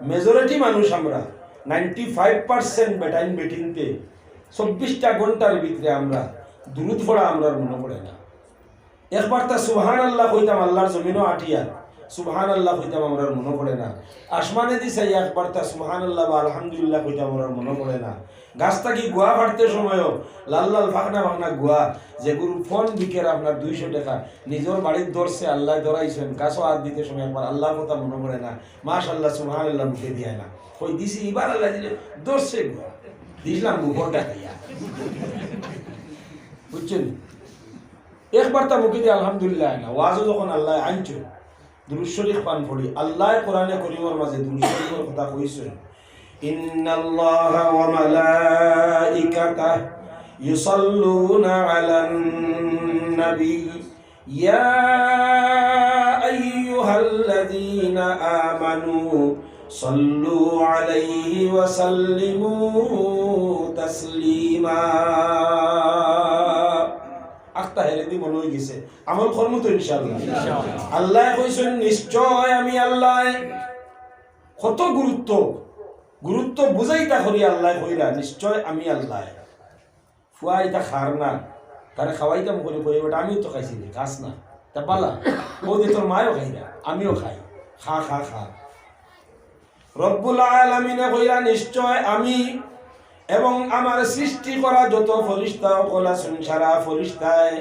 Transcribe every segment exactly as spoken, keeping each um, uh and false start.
মেজরিটি মানুষ আমরা, ninety five percent বেটাইন বেটিনতে চব্বিশটা ঘন্টার ভিতরে আমরা দুরুদ পড়া আমরার মনো পড়ে না। একবারতা সুবহানাল্লাহ কইতাম আল্লার জমিনো আটিয়া, সুবহানাল্লাহ কইতাম আমরার মনো পড়ে না। আসমানেদি চাইয়া একবারতা সুবহানাল্লাহ বা আলহামদুলিল্লাহ কইতাম আমরার মনো পড়ে না। গাছ থাকি গুয়া ফাটতে সময়ও লাল লাল ফাকনা ফাকনা গুয়া, যেগুর ফন বিকের আপনার দুইশো টেকা, নিজর বাড়িত ধরছে, আল্লায় ধরাইছইন, গাছো আত দিতে সময় একবার আল্লার কথা মনো পড়ে না, মাশাআল্লাহ সুবহানাল্লাহ মুখে দিয়া না, কই দিছি ইবার আল্লায় দিলে, ধরছে গুয়া, দিছলাম মুখর ডাকাইয়া, বুঝছইন? একবারতা মুখেদি আলহামদুলিল্লাহ না, ওয়াজও যখন আল্লায় আনছইন, দুরুদ শরিফ পান পড়ি। আল্লায় কোরআনে করিমর মাঝে দুরুদ শরিফর কথা কইছইন, "ইন্নাল্লাহা ওয়া মালাইকাতাহু ইউসাল্লুনা আলান নাবী, ইয়া আইয়ুহাল্লাযীনা আমানু সাল্লু আলাইহি ওয়া সাল্লিমু তাসলিমা।" আখতা হেরেদি মনো অইগেছে। আমল করমু তো ইনশাআল্লাহ। ইনশাআল্লাহ। আল্লায় কইছইন, "নিশ্চয় আমি আল্লায়।" কত গুরুত্ব, গুরুত্ব বুঝাইতা করি আল্লায় কইরা, "নিশ্চয় আমি আল্লায়।" ফুয়া ইতা খার না, তারে খাওয়াইতাম করি কই, "বেটা, আমিও তো খাইছি রে, খাস না।" তা বালা, ও যে তোর মায়ও খাইরা, আমিও খাই, খা, খা, খা। রব্বুল আলামিনে কইরা, "নিশ্চয় আমি এবং আমার সৃষ্টি করা যত ফিরিস্তা অকল আছইন, সারা ফিরিস্তায়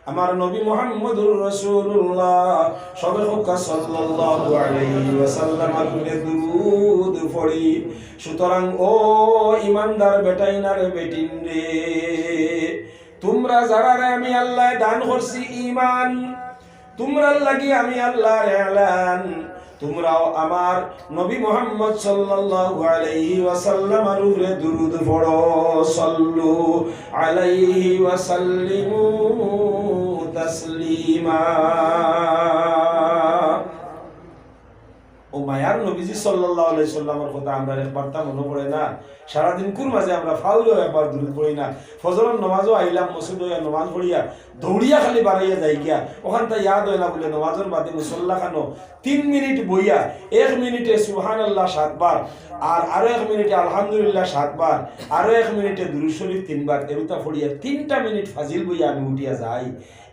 আমার নবী মুহাম্মদুর রাসূলুল্লাহ, সবে কউক্কা সাল্লাল্লাহু আলাইহি ওয়াসাল্লামর উপরে দুরুদ পড়ি।" সুতরাং ও ইমানদার বেটাইন আর বেটিন রে, তুমরা যারারে আমি আল্লায় দান করছি ইমান, তুমরার লাগি আমি আল্লার এলান, তুমরাও আমার নবী মুহাম্মদ সাল্লাল্লাহু আলাইহি ওয়াসাল্লামর উপরে দুরুদ পড়ো, সাল্লু আলাইহি ওয়া সাল্লিমু তাসলিমা। ও মায়ার নবীজি সাল্লাল্লাহু আলাইহি সাল্লামর কথা আমরার একবারতা মনো পড়ে না? সারাদিনকুর মাঝে আমরা ফাউলেও একবার দুরুদ পড়ি না। ফজরর নমাজও আইলাম, মসজিদো আইয়া নমাজ পড়িয়া দৌড়িয়া খালি বারইয়া যাইগিয়া, অখানতা ইয়াদ অয় না বুলে নমাজর বাদে মুসল্লাখানো তিন মিনিট বইয়া, এক মিনিটে সুবহানাল্লাহ সাতবার, আর আরো এক মিনিটে আলহামদুলিল্লাহ সাতবার, আরো এক মিনিটে দুরুদ শরিফ তিনবার, এরুতা পড়িয়া তিনটা মিনিট ফাজিল বইয়া আমি উঠিয়া যাই।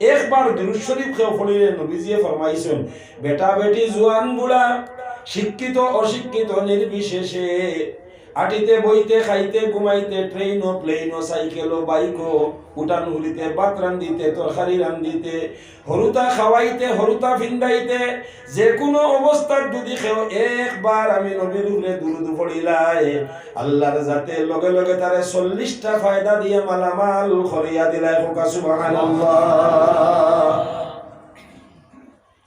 একবার দুরুদ শরিফ কেউ পড়িলে নবীজিয়ে ফরমাইছইন, বেটা বেটি জুয়ান বুড়া, শিক্ষিত অশিক্ষিত নির্বিশেষে, আটিতে বইতে খাইতে ঘুমাইতে ট্রেইনো প্লেইনো সাইকেলো বাইকো, উঠান হুলিতে ভাত রান্দিতে তরকারি রান্দিতে, হুরুতা খাওয়াইতে হুরুতা ফিন্দাইতে, যেকুনু অবস্থাত যুদি কেউ একবার আমি নবীর উপরে দুরুদ পড়িলায়, আল্লার জাতে লগে লগে তারে চল্লিশটা ফায়দা দিয়া মালামাল করিয়া দিলায়। কউক্কা সুবহানাল্লাহ।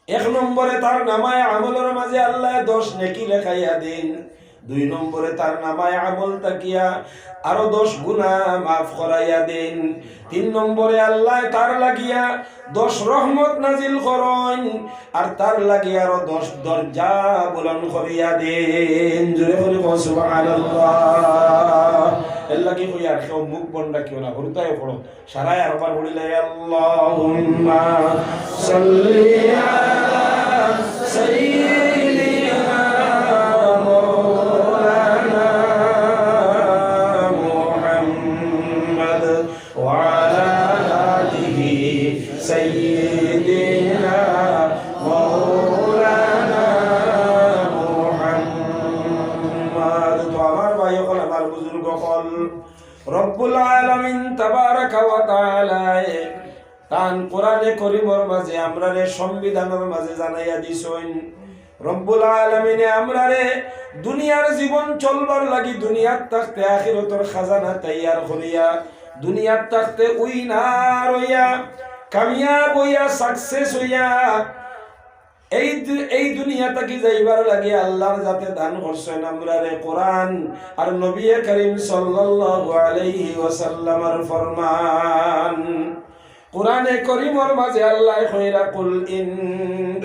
এক নম্বরে তার নামায়ে আমলর মাঝে আল্লায় দশ নেকি লেখাইয়া দেইন, দুই নম্বরে তার নামায়ে আমল থাকিয়া আরো দশ গুনা মাফ করাইয়া দেইন, তিন নম্বরে আল্লায় তার লাগিয়া দশ রহমত নাজিল করইন, আর তার লাগি আরো দশ দরজা বুলন্দ করিয়া দেইন। জোরে করি কও সুবহানাল্লাহ। এরলাগি কই আর কেউ মুখ বন্ধ রাখিও না, হুরুতায় পড়ো, সারায় আরবার পড়িলে, আল্লাহুম্মা সাল্লি আলা সাইয়্যিদিনা মাওলানা মুহাম্মদ ওয়া আলা আলিহি সাইয়্যিদিনা মাওলানা মুহাম্মদ। তো আমার ভাই অকল, আমার বুজুর্গ অকল, রব্বুল আলামিন তাবারাকা ওয়া তাআলায় তান কোরআনে করিমর মাঝে আমরারে সংবিধানর মাঝে জানাইয়া দিছইন। রব্বুল আলামিনে আমরারে দুনিয়ার জীবন চলবার লাগি দুনিয়াত থাকতে আখিরাতর খাজানা তৈয়ার করিয়া, দুনিয়াত থাকতে উইনার অইয়া, কামিয়াব অইয়া, সাকসেস অইয়া, এই দু-, এই দুনিয়া থাকি যাইবার লাগি আল্লার জাতে দান করছইন আমরারে কোরআন আর নবী করিম সাল্লাল্লাহু আলাইহি ওয়াসাল্লামর ফরমান। কোরআনে করিমর মাঝে আল্লায় কইরা, "কুল ইন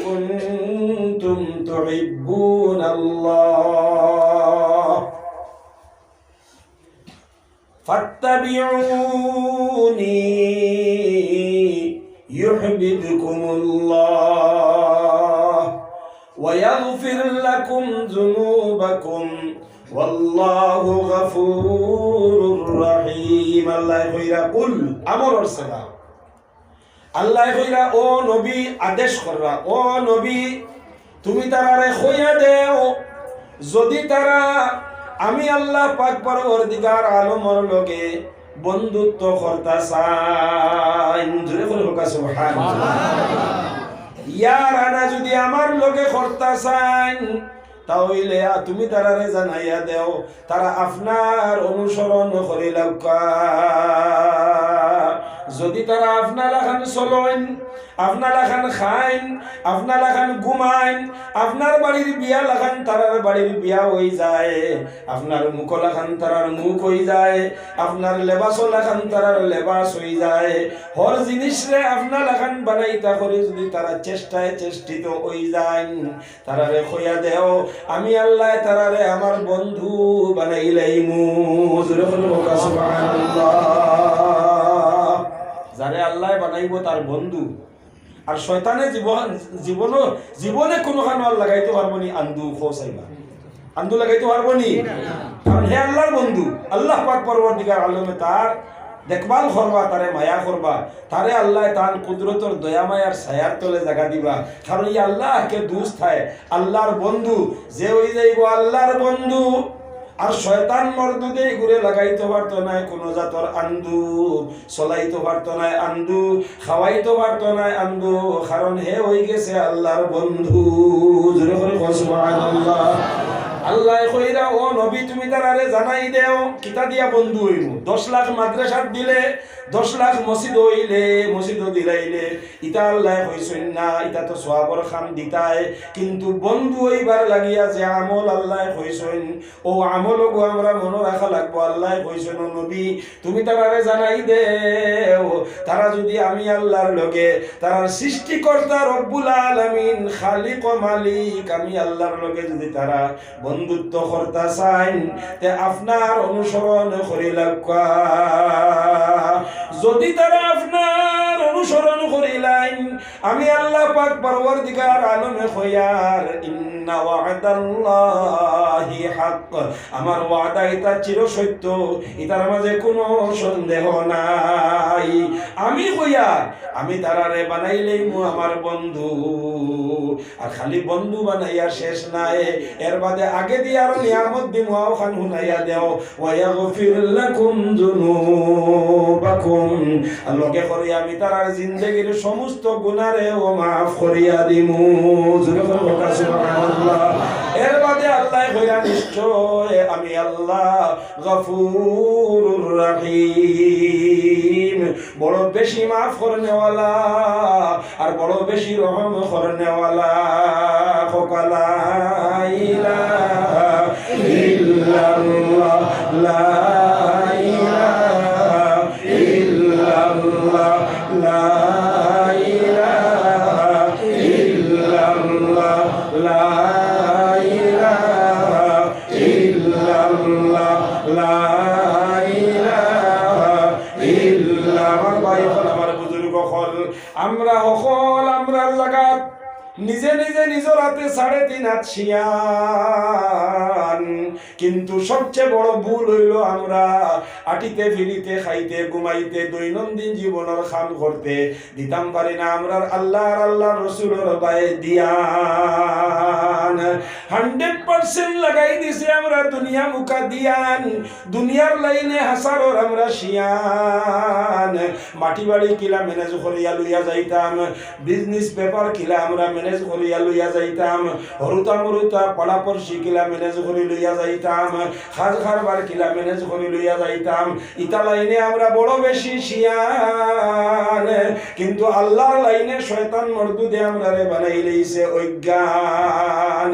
কুনতুম তুহিব্বুনাল্লাহ" فاتبعوني يحببكم الله ويغفر لكم ذنوبكم والله غفور رحيم। আল্লায় কইরা, কুল, আমরর সিগা। আল্লায় কইরা, ও নবী, আদেশ কররা, ও নবী, তুমি তারারে কইয়া দেও, যুদি তারা আমি আল্লাহ পাক পরওয়ারদিগার আলমর লগে বন্ধুত্ব করতা চাইন, জোরে করি কউক্কা সুবহানাল্লাহ। ইয়ার আনা যুদি আমার লগে করতা চাইন, তা অইলে আ, তুমি তারারে জানাইয়া দেও, তারা আপনার অনুসরণ করি লাউক্কা। যুদি তারা আপনার লাখান চলইন, আপনার লাখান খাইন, আপনার লাখান ঘুমাইন, আপনার বাড়ির বিয়া লাখান তারার বাড়ির বিয়া অই যায়, আপনার মুখ লাখান তারার মুখ অই যায়, আপনার লেবাস লাখান তারার লেবাস অই যায়, হর জিনিসরে আপনার লাখান বানাইতা করি যুদি তারা চেষ্টায় চেষ্টিত অই যাইন, তারারে কইয়া দেও, আমি আল্লায় তারারে আমার বন্ধু বানাইলাইমু। জোরে করি কউক্কা সুবহানাল্লাহ। যারে আল্লায় বানাইবো তার বন্ধু। আর শয়তানে জীবন, জীবনও, জীবনে কুনুখানো আর লাগাইতো পারবো নি আন্দু, কও চাইবা। আন্দু লাগাইতো পারবো নি? কারণ হে আল্লাহর বন্ধু, আল্লাহ পাক পরওয়ারদিগার আলমে তার দেখভাল করবা, তারে মায়া করবা, তারে আল্লায় তান কুদরতর দয়া মায়ার ছায়ার তলে জাগা দিবা। কারণ ই আল্লাহ কে দুস্ত থায়, আল্লাহর বন্ধু, যে অই যাইবো আল্লাহর বন্ধু। আর শয়তান মরদুদে ইগুরে লাগাইতো পারতো নায় কুনু জাতর আন্দু, চলাইতো পারতো নায় আন্দু, খাওয়াইতো পারতো নায় আন্দু, কারণ হে অই গেছে আল্লাহর বন্ধু। জোরে করি কও সুবহানাল্লাহ। আল্লায় কইরা, ও নবী, তুমি তারারে জানাই দেও, কিতা দিয়া বন্ধু অইমু? দশ লাখ মাদ্রাসাত দিলে, দশ লাখ মসজিদ অইলে, মসজিদও দিলাইলে, ইতা আল্লায় কইছইন না, ইতা তো সওয়াবর কাম দিতায়, কিন্তু বন্ধু অইবার লাগিয়া যে আমল আল্লায় কইছইন, অউ আমলগু আমরা মনো রাখা লাগবো। আল্লায় কইছইন, ও নবী, তুমি তারারে জানাই দেও, তারা যুদি আমি আল্লাহর লগে, তারার সৃষ্টিকর্তা রব্বুল আলামিন, খালিক ও মালিক, আমি আল্লাহর লগে যুদি তারা বন্ধুত্ব করতা চাইন, তে আপনার অনুসরণ করি লাউক্কা। যুদি তারা আপনার অনুসরণ করিলাইন, আমি আল্লাহ পাক পরওয়ারদিগার আলমে কইয়ার, ইন্না ওয়াদাল্লাহি হাক, আমার ওয়াদা ইতা চিরসত্য, ইতার মাঝে কুনু সন্দেহ নাই। আমি কইয়ার, আমি তারারে বানাইলাইমু আমার বন্ধু। আর খালি বন্ধু বানাইয়া শেষ নায়, এর বাদে আগেদি আরো নিয়ামত দিমু, অউখান হুনাইয়া দেও। ওয়া ইয়াগফির লাকুম যুনুবাকুম। আর লগে করি আমি তারার জিন্দেগির সমস্ত গুনারেও মাফ করিয়া দিমু। জোরে করি কউক্কা সুবহানাল্লাহ। এর বাদে আল্লায় কইরা, নিশ্চয় আমি আল্লাহ গফুরুর রহিম, বড় বেশি মাফ করনেওয়ালা আর বড় বেশি রহম করনেওয়ালা। কউক্কা লা ইলাহা ইল্লাল্লাহ, লা ইলাহা ইল্লাল্লাহ, লা ইলাহা ইল্লাল্লাহ, লা ইলাহা ইল্লাল্লাহ, লা ইলাহা ইল্লা। আমার ভাই অকল, আমার বুজুর্গ অকল, আমরা অকল আমরার জাগাত নিজে নিজে নিজর আতে সাড়ে তিন আত শিয়ান। কিন্তু সবচেয়ে বড় ভুল অইলো আমরা আটিতে, ফিরিতে, খাইতে, ঘুমাইতে, দৈনন্দিন জীবনর কাম করতে দিতাম পারি না আমরার আল্লাহ আর আল্লাহর রসুলর বায় দিয়ান। হান্ড্রেড পার্সেন্ট লাগাই দিছি আমরা দুনিয়া মুখা দিয়ান। দুনিয়ার লাইনে হাসারর আমরা শিয়ান। মাটি বাড়ি কিলা ম্যানেজ করিয়া লইয়া যাইতাম, বিজনেস ব্যাপার কিলা আমরা ম্যানেজ করিয়া লইয়া যাইতাম, হরুতা মরুতা পাড়াপড়শি কিলা ম্যানেজ করি লইয়া যাইতাম, কাজ কারবার কিলা ম্যানেজ করি লইয়া যাইতাম, ইতা লাইনে আমরা বড় বেশি শিয়ান। কিন্তু আল্লাহর লাইনে শয়তান মরদুদে আমরারে বানাইলাইছে অজ্ঞান।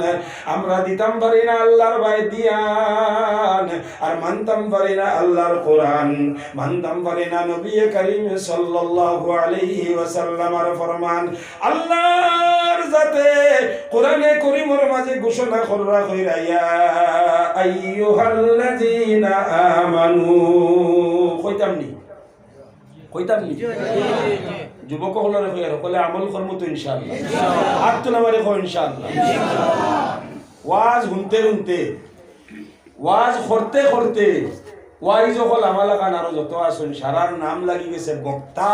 আমরা দিতাম পারি না আল্লাহর বায় দিয়ান, আর মানতাম পারি না আল্লাহর কোরআন, মানতাম পারি না নবী করিম সাল্লাল্লাহু আলাইহি ওয়াসাল্লামর ফরমান। আল্লাহর জাতে কোরআনে করিমর মাঝে ঘোষণা কররা কইরা, ইয়া আইয়ুহাল্লাযীনা আমানু। কইতাম নি? কইতাম নি? যুবক অকলরে কইয়ার, অকলে আমল করমু তো ইনশাআল্লাহ। আত তুলা মারি কও ইনশাআল্লাহ। ওয়াজ হুনতে হুনতে, ওয়াজ করতে করতে, ওয়াইজ অকল আমার লাখান আরো যত আছইন, সারার নাম লাগি গেছে বক্তা।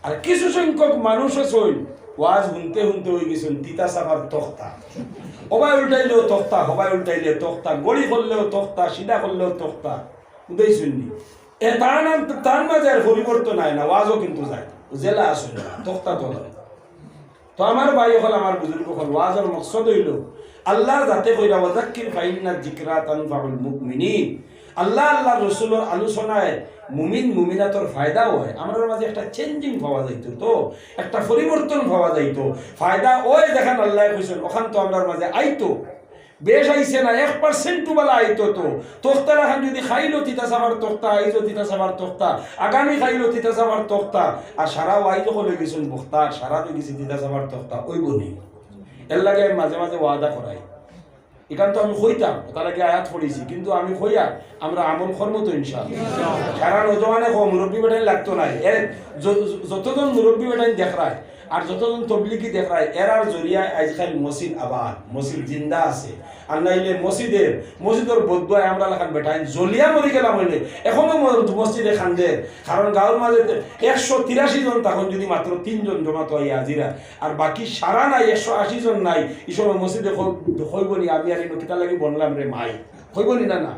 আর কিছু সংখ্যক মানুষ আছইন, ওয়াজ হুনতে হুনতে অই গেছইন তিতা চাপার তক্তা। হবায় উল্টাইলেও তক্তা, হবায় উল্টাইলে তক্তা, গড়ি করলেও তক্তা, সিধা করলেও তক্তা। বুঝাইছইন নি? এ তান, তান মাঝে আর পরিবর্তন আয় না, ওয়াজও কিন্তু যায় না। যেলা আছইন না, তক্তা তো লয়। তো আমার ভাই অকল, আমার বুজুর্গ অকল, ওয়াজর মকসদ অইলো আল্লাহর জাতে কইরা, "ওয়াযাক্কির ফাইন্না যিকরা তানফাউল মুমিনিন।" আল্লাহ, আল্লাহর রসুলর আলোচনায় মুমিন মুমিনাতর ফায়দা অয়। আমরার মাঝে একটা changing পাওয়া যাইতো, তো একটা পরিবর্তন পাওয়া যাইতো। ফায়দা অয় যেখান আল্লায় কইছইন, অখান তো আমরার মাঝে আইতো। বেশ আইছে না, এক percent তো বালা আইতো তো। তক্তা লাখান যদি কাইলও তিতা চাপার তক্তা, আইজও তিতা চাপার তক্তা, আগামী কাইলও তিতা চাপার তক্তা, আর সারা ওয়াইজ অকল অই গেছইন বক্তা, আর সারা অই গেছে তিতা চাপার তক্তা, অইবো নি? এর লাগি আমি মাঝে মাঝে ওয়াদা করাই। ইখান তো আমি কইতাম, তার আগে আয়াত পড়ছি, কিন্তু আমি কইয়ার, আমরা আমল করমু তো ইনশাআল্লাহ। সারা নওজোয়ানে কও, মুরব্বি বেটাইন লাগতো নায়। এ য-, যতজন মুরব্বি বেটাইন দেখরায়, আর যতজন তবলিগি দেখরায়, এরার জরিয়ায় আইজকাইল মসজিদ আবাদ, মসজিদ জিন্দা আছে। আর নাইলে মসজিদের, মসজিদর বদদোয়ায় আমরা লাখান বেটাইন জ্বলিয়া মরি গেলাম অইলে, এখনো ম-, মসজিদে কান্দের। কারণ গাঁওর মাঝে তে একশো তিরাশি জন, তখন যদি মাত্র তিনজন জমাত অইয়া আজিরা, আর বাকি সারা নাই, একশো আশি জন নাই, ই সময় মসজিদে কই-, কইবো নি, "আমি আর ইনো কিতা লাগি বনলাম রে মাই?" কইবো নি না, না?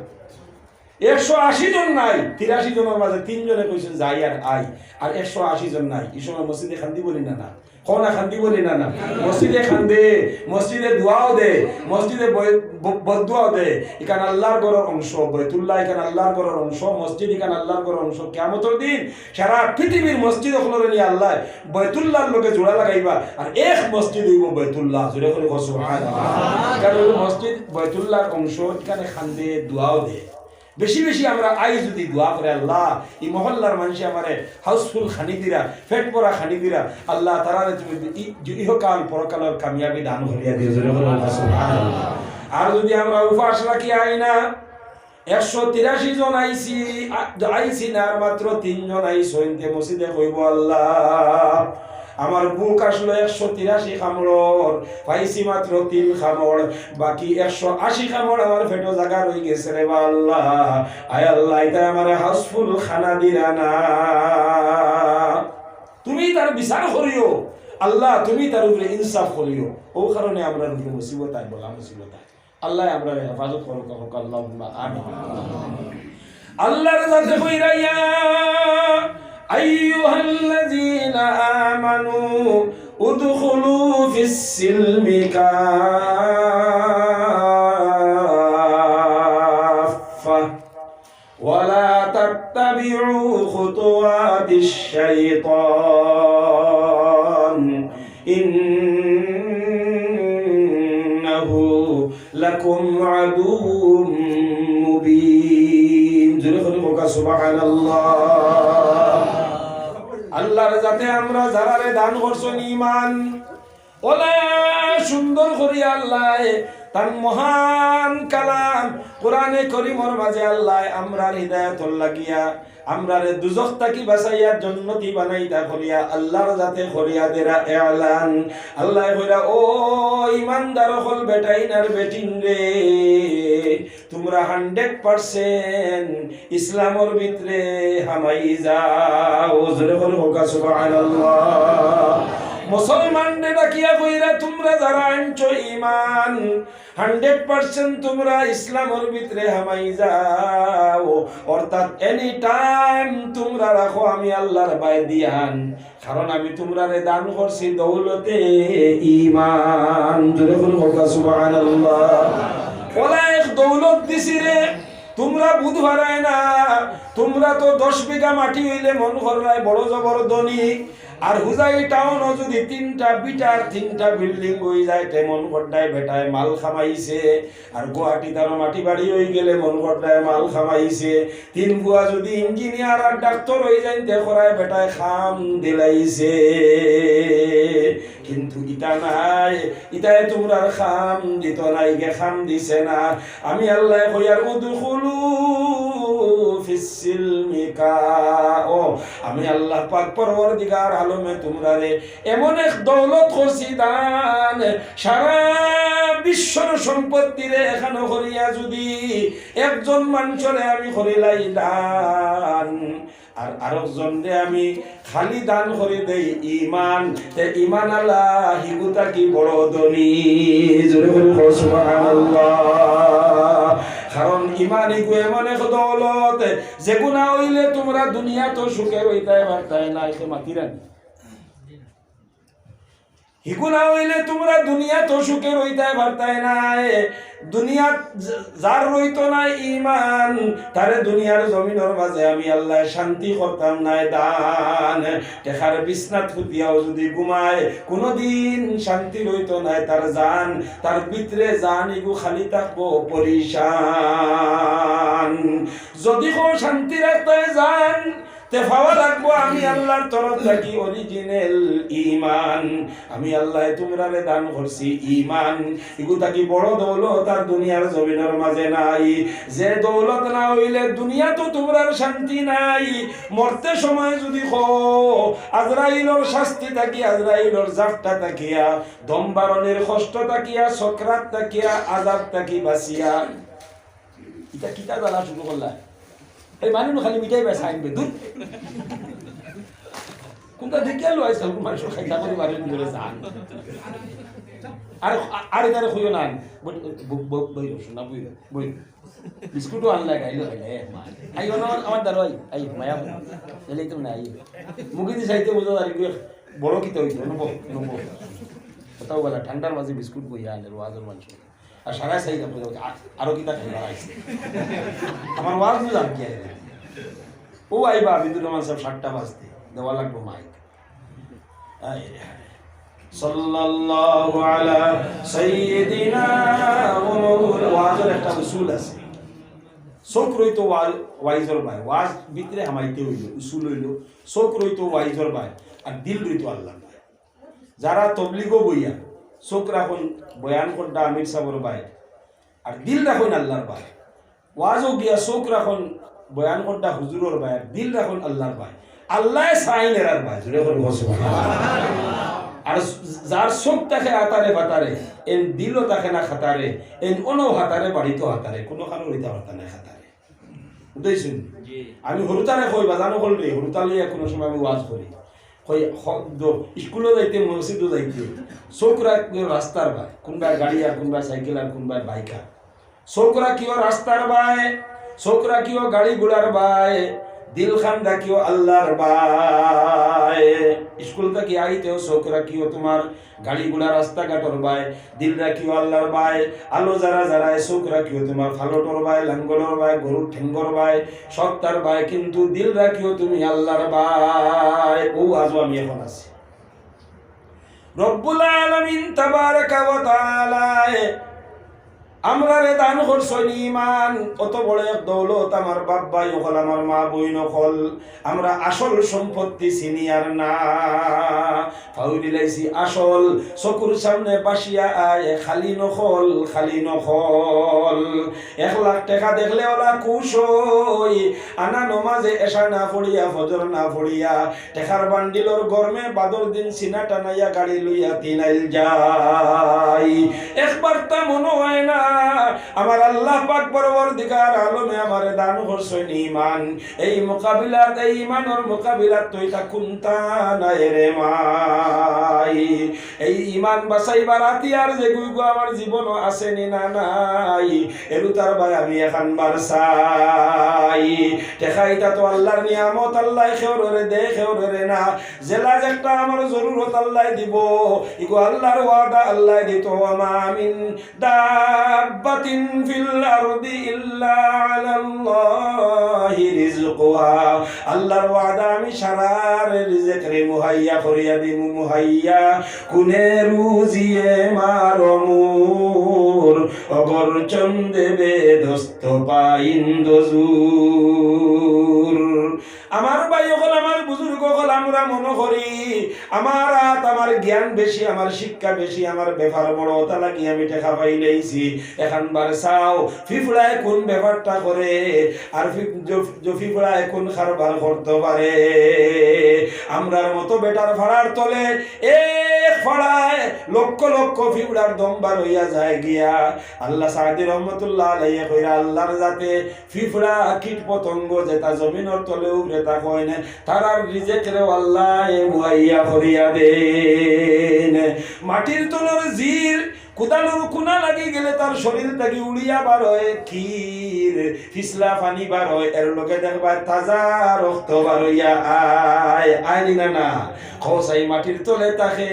একশো আশি জন নাই, তিরাশি জনর মাঝে তিনজনে কইছইন, "যাই আর আই।" আর একশো আশি জন নাই, ই সময় মসজিদে কান্দিবো নি না, না? কও না, কান্দিবো নি না, না? মসজিদে কান্দে, মসজিদে দোয়াও দে, মসজিদে বয়-, ব-, বদদোয়াও দে। ইখান আল্লাহর ঘরর অংশ, বাইতুল্লাহ ইখান আল্লাহর ঘরর অংশ, মসজিদ ইখান আল্লাহর ঘরর অংশ। কিয়ামতর দিন সারা পৃথিবীর মসজিদ অকলরে নিয়া আল্লায় বাইতুল্লাহর লগে জোড়া লাগাইবা, আর এক মসজিদ অইবো বাইতুল্লাহ। জোরে করি কও সুবহানাল্লাহ। কারণ অউ মসজিদ বাইতুল্লাহর অংশ, ইখানে কান্দে, দোয়াও দে। বেশি বেশি আমরা আই যদি দোয়া করে, "আল্লাহ, ই মহল্লার মানষে আমারে হাউসফুল খানি দিরা, পেট ভরা খানি দিরা, আল্লাহ, তারারে তুমি ই-, ইহকাল পরকালর কামিয়াবি দান করিয়া দিও।" জোরে করি কও সুবহানাল্লাহ। আর যদি আমরা উপাস রাখি আই না, একশো তিরাশি জন আইছি, আ-, আইছি না, আর মাত্র তিনজন আইছইন, তে মসজিদে কইবো, "আল্লাহ, আমার ভুক আছলো একশো তিরাশি কামড়র, পাইছি মাত্র তিন কামড়, বাকি একশো আশি কামড় আমার পেটো জাগা রই গেছে রে বা আল্লাহ। আয় আল্লাহ, ইতায় আমারে হাউসফুল খানা দিরা না।" তুমি তার বিচার করিও, আল্লাহ, তুমি তার উপরে ইনসাফ করিও। অউ কারণে আমরার উপরে মুসিবত আয়, বালা মুসিবত আয়। আল্লায় আমরারে হেফাজত করউক্কা, কউক্কা আল্লাহুম্মা আমিন। আল্লাহর জাতে কইরা, "ইয়া আইয়ুহাল্লাযীনা আমানু উদখুলু ফিস সিলমি কাফফা।" ولا تتبعوا خطوات الشيطان إنه لكم عدو مبين। জোরে করি কউক্কা সুবহানাল্লাহ। আল্লাহর জাতে আমরা যারারে দান করছইন ঈমান, অলা সুন্দর করি আল্লায় তান মহান কালাম কোরআনে করিমর মাঝে আল্লায় আমরার হিদায়াতর লাগিয়া, আমরারে দুজখ থাকি বাঁচাইয়া জন্নতি বানাইতা করিয়া আল্লাহর জাতে করিয়া দেরা এলান। আল্লায় কইরা, "ও ইমানদার অকল বেটাইন আর বেটিন রে, তুমরা hundred percent ইসলামর ভিতরে হামাই যাও।" জোরে করি কউক্কা সুবহানাল্লাহ। মুসলমানরে ডাকিয়া কইরা, তুমরা যারা আনছো ঈমান, hundred percent তুমরা ইসলামর ভিতরে হামাই যাও, অর্থাৎ any time তুমরা রাখো আমি আল্লাহর ভয় দিয়ান। কারণ আমি তুমরারে দান করছি দৌলতে ঈমান। জোরে করি কউক্কা সুবহানাল্লাহ। অলা এক দৌলত দিছি রে, তুমরা বুঝ পারায় না। তুমরা তো দশ বিঘা মাটি অইলে মন কররায় বড় জবর ধনী, আর হুজাই টাউনও যুদি তিনটা ভিটার তিনটা বিল্ডিং অই যায়, তে মন করডায় বেটায় মাল কামাইছে। আর গুয়াহাটিত আরো মাটি বাড়ি অই গেলে মন করডায় মাল কামাইছে। তিন পুয়া যুদি ইঞ্জিনিয়ার আর ডাক্তর অই যাইন, তে করায় বেটায় কাম দিলাইছে। কিন্তু ইতা নায়, ইতায় তুমরার কাম দিতো নায়, ইগে কাম দিছে না। আমি আল্লায় কইয়ার, উদখুলু ফিস সিলমি কা-, ও, আমি আল্লাহ পাক পরওয়ারদিগার আলমে তুমরারে এমন এক দৌলত করছি দান, সারা বিশ্বর সম্পত্তিরে একখানো করিয়া যুদি একজন মানষরে আমি করিলাই দান, আর আরকজনরে আমি খালি দান করি দেই ইমান, তে ইমান আলা হিগু থাকি বড় ধনী। জোরে করি কও সুবহানাল্লাহ। কারণ ইমান ইগু এমন এক দৌলত, যেগু না অইলে তুমরা দুনিয়াত সুখে রইতায় পারতায় না, ইতে মাতিরানি। হিগু না অইলে তুমরা দুনিয়াত সুখে রইতায় পারতায় নায়। দুনিয়াত য-, যার রইতো নায় ইমান, তারে দুনিয়ার জমিনর মাঝে আমি আল্লায় শান্তি করতাম নায় দান। টেকার বিছনাত হুতিয়াও যুদি ঘুমায়, কুনুদিন শান্তি রইতো নায় তার জান, তার ভিতরে জান ইগু খালি থাকবো পরিশান। যুদি কও শান্তি রাখতায় জান, তে পাওয়া লাগবো আমি আল্লার তরফ থাকি অরিজিনাল ইমান। আমি আল্লায় তুমরারে দান করছি ইমান। ইগু থাকি বড় দৌলত আর দুনিয়ার জমিনর মাঝে নাই। যে দৌলত না অইলে দুনিয়াত তুমরার শান্তি নাই। মরতে সময় যুদি কও, আজরাইলর শাস্তি থাকি, আজরাইলর জাপটা থাকিয়া, দম বারনির কষ্ট থাকিয়া, সকরাত থাকিয়া, আযাব থাকি বাঁচিয়া, ইতা কিতা জ্বালা শুরু করলা? এই মানুষ খালি মিঠাই বেচা আনবে, দূর। কোনটা দেখিয়া লো আজকাল মানুষ খাইতা করি বাড়ির ভিতরে যান। আর, আর ইতারে কইও না। বই, বই, বই, বই, শোনা, বই, বই। বিস্কুটও আনলে, খাইলো, খাইলে, এ, মা। আই, ওনা, আমার, আমার দ্বারা আই, আই, মায়া, এলেই তো না, আই। মুখে দিয়ে চাইতে বোঝা যায়, কি বড় কিতা হইতো, নব, নব। কোথাও বলা, ঠান্ডার মাঝে বিস্কুট বইয়া আনলে, ওয়াজের মানুষ। আর সারা সাইড আপনি বলতে, "আ-, আরো কিতা ঠান্ডা লাগছে?" আমার ওয়াজ বুঝলাম কি আরে? ও আইবা, আবিদুর রহমান সাহেব সাতটা বাজতে, দেওয়া লাগবো মাইক। আয় রে হায়। সাল্লাল্লাহু আলা সাইয়্যিদিনা ওয়া মাওলানা। ওয়াজর একটা উসুল আছে। চোখ রইতো ওয়া-, ওয়াইজর বায়। ওয়াজ ভিতরে হামাইতে হইল, উসুল হইল। চোখ রইতো ওয়াইজর বায়, আর দিল রইতো আল্লাহর বায়। যারা তবলিগো বইয়া, চোখ রাখইন বয়ান করডা আমির সাবর বায়, আর দিল রাখইন আল্লাহর বায়। ওয়াজও গিয়া চোখ রাখইন বয়ান করডা হুজুরর বায়, আর দিল রাখইন আল্লাহর বায়। আল্লায় চাইন এরার বায়, জোরে করি কও সুবহানাল্লাহ। আর যার চোখ থাকে আতারে বাতারে, এন দিলও থাকে না খাতারে, এন অনও হাতারে বাড়িত হাতারে, কোনো কারো রইতা পারতা না খাতারে। বুঝাইছইন? জি। আমি হুরুতারে কই, বাজানো করলে, হুরুতা লইয়া কোনো সময় আমি ওয়াজ করি। কই, হ-, দ-, স্কুলো যাইতে, মসজিদো যাইতে, চোখ রাখিও রাস্তার বায়, কোনবায় গাড়ি আর কোনবায় সাইকেল আর কোনবায় বাইক আর। চোখ রাখিও রাস্তার বায়, চোখ রাখিও গাড়ি ঘোড়ার বায়, দিলখান রাখিও আল্লাহর বায়। স্কুল থাকি আইতেও চোখ রাখিও তোমার গাড়ি ঘোড়া রাস্তাঘাটর বায়, দিল রাখিও আল্লাহর বায়, আলো যারা যারায় চোখ রাখিও তোমার ফালটর বায়, লাঙ্গলর বায়, গরুর ঠেঙ্গর বায়, সত্তার বায়, কিন্তু দিল রাখিও তুমি আল্লাহর বায়। ও আজও আমি এখন আছি। রব্বুল আলামিন তাবারাকা ওয়া তাআলায় আমরারে দান করছইন ইমান, অত বড় এক দৌলত। আমার বাপ ভাই অকল, আমার মা বইন অকল, আমরা আসল সম্পত্তি চিনিয়ার না। পাউরিলাইছি আসল, চকুর সামনে বাসিয়া আয়, খালি নকল, খালি নকল। এক লাখ টেকা দেখলে ওলা খুশ অই, আনা নমাজে এশা না পড়িয়া, ফজর না পড়িয়া, টেকার বান্ডিলর গরমে বাদর দিন সিনা টানাইয়া গাড়ি লইয়া তিলাইল যাই। একবার তা মনো অয় না, আমার আল্লাহ পাক পরওয়ারদিগার আলমে আমারে দান করছইন ইমান। এই মোকাবিলাত, এই ইমানর মোকাবিলাত তুই তা কুন্তা নাই রে মাই। এই ইমান বাঁচাইবার হাতিয়ার যেগু ইগু আমার জীবনও আছে নি না নাই, এরুতার বায় আমি এখান বার চাই। টেকা ইতা তো আল্লাহর নিয়ামত, আল্লায় কেউররে দে, কেউররে না। যেলা যেটা আমার জরুরত আল্লায় দিবো, ইগু আল্লাহর ওয়াদা, আল্লায় দিতো। ওয়া মা মিন দা দাব্বাতিন ফিল আরদি ইল্লা আলাল্লাহি রিজকুহা। আল্লাহর ওয়াদা, আমি সারার রিজিকরে মুহাইয়া করিয়া দিমু, মুহাইয়া। কুনে রুজিয়ে মারমুর, অগর চন্দে বেদস্ত পাইন্দ জুর। আমার ভাই অকল, আমার বুজুর্গ অকল, আমরা মনো করি আমার আত, আমার জ্ঞান বেশি, আমার শিক্ষা বেশি, আমার ব্যাপার বড়, অতা লাগি আমি টেকা পাইলাইছি। এখান বার চাও, ফিফড়ায় কুন ব্যাপারটা করে, আর ফি-, জ-, জ-, ফিফড়ায় কুন কারবার করতো পারে। আমরার মতো বেটার ফাড়ার তলে এক ফাড়ায় লক্ষ লক্ষ ফিফড়ার দম বার অইয়া যায় গিয়া। আল্লাহ সাদি রহমতুল্লাহ আলাইহি কইরা, আল্লাহর জাতে ফিফড়া, কীট পতঙ্গ যেতা জমিনর তলে উগরে তা কয় না, তারার রিজিকরেও আল্লায় মুহাইয়া করিয়া দেইন। মাটির তলর জির কুদালর কুনা লাগি গেলে তার শরীর থাকি উড়িয়া বার অয় কির, ফিছলা পানি বার অয়, এর লগে দেখবায় তাজা রক্ত বার অইয়া আয়, আয় নি না, না? কও চাই মাটির তলে থাকে,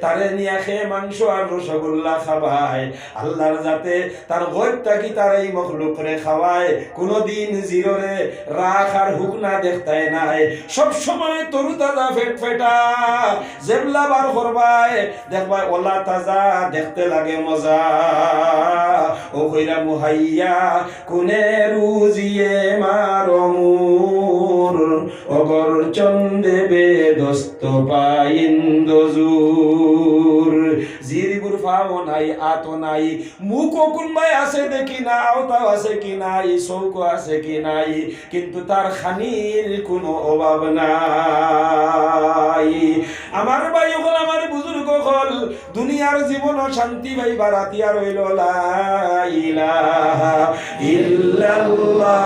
তারে নিয়া কে মাংস আর রসগোল্লা খাবায়। আল্লাহর জাতে তার গয়ব থাকি তার এই মখলুকরে খাওয়ায়, কুনুদিন জিররে রাখ আর হুকনা দেখতায় নায়, সব সময় তরুতাজা ফেটফেটা। যেবলা বার করবায়, দেখবায় অলা তাজা, দেখতে লাগে মজা। ও কইরা মুহাইয়া, কুনে রুজিয়ে মারমুর, অগর চন্দে বেদস্ত পাইন্দ জুর। জিরিগুর ফাও নাই, আতো নাই, মুখো কুনবায় আছে দেখি না, আওতাও আছে কি নাই, চউখো আছে কি নাই, কিন্তু তার খানির কুনু অভাব নাই। আমার ভাই অকল, আমার বুজুর্গ অকল, দুনিয়ার জীবনও শান্তি পাইবার আতিয়ার অইলো লা ইলাহা ইল্লাল্লাহ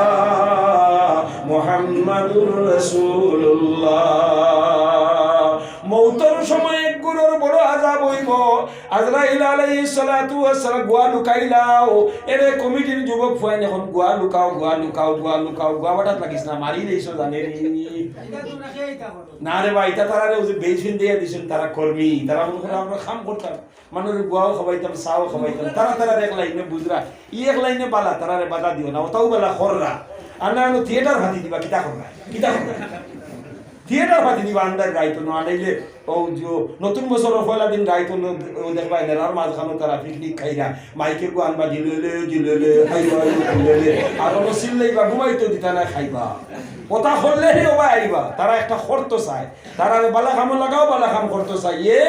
মুহাম্মাদুর রাসূলুল্লাহ। মউতর সময় এক গুরুর বড় আজাব অইবো। আজরাইল আলাইহিস সালাতু ওয়াস সালাম, "গুয়া লুকাইলাও।" এরে কমিটির যুবক ফুয়াইন অখন গুয়া লুকাও, গুয়া লুকাও, গুয়া লুকাও, গুয়া বাটাত লাগিস না, মারি দিছো জানে নি। না রে ভাই, ইতা তারারে অউ যে বেইজ ফিন্দাইয়া দিছইন, তারা কর্মী, তারা মনো করে আমরা কাম করতাম, মানুষরে গুয়াও খাবাইতাম, চাও খাবাইতাম, তারা, তারা এক লাইনে বুঝরা, ই এক লাইনে বালা, তারারে বাধা দিও না, অতাও বালা কররা। আর না হলে থিয়েটার ফাতি দিবা, কিতা কররা, কিতা কররা? থিয়েটার ফাতি দিবা, আন্দাজ রাইতো না, আনাইলে অউ যে নতুন বছরর পয়লা দিন রাইতো ন-, অউ দেখবায় নেরার মাঝখানো তারা পিকনিক খাইরা, মাইকে গান বাজি লইলে, জিলেলে, খাইবা, জিলেলে, আর অনো চিল্লাইবা, ঘুমাইতো দিতা না, খাইবা। অতা করলে হে অবায় আইবা, তারা একটা করতো চায়। তারারে বালা কামো লাগাও, বালা কাম করতো চায়। ये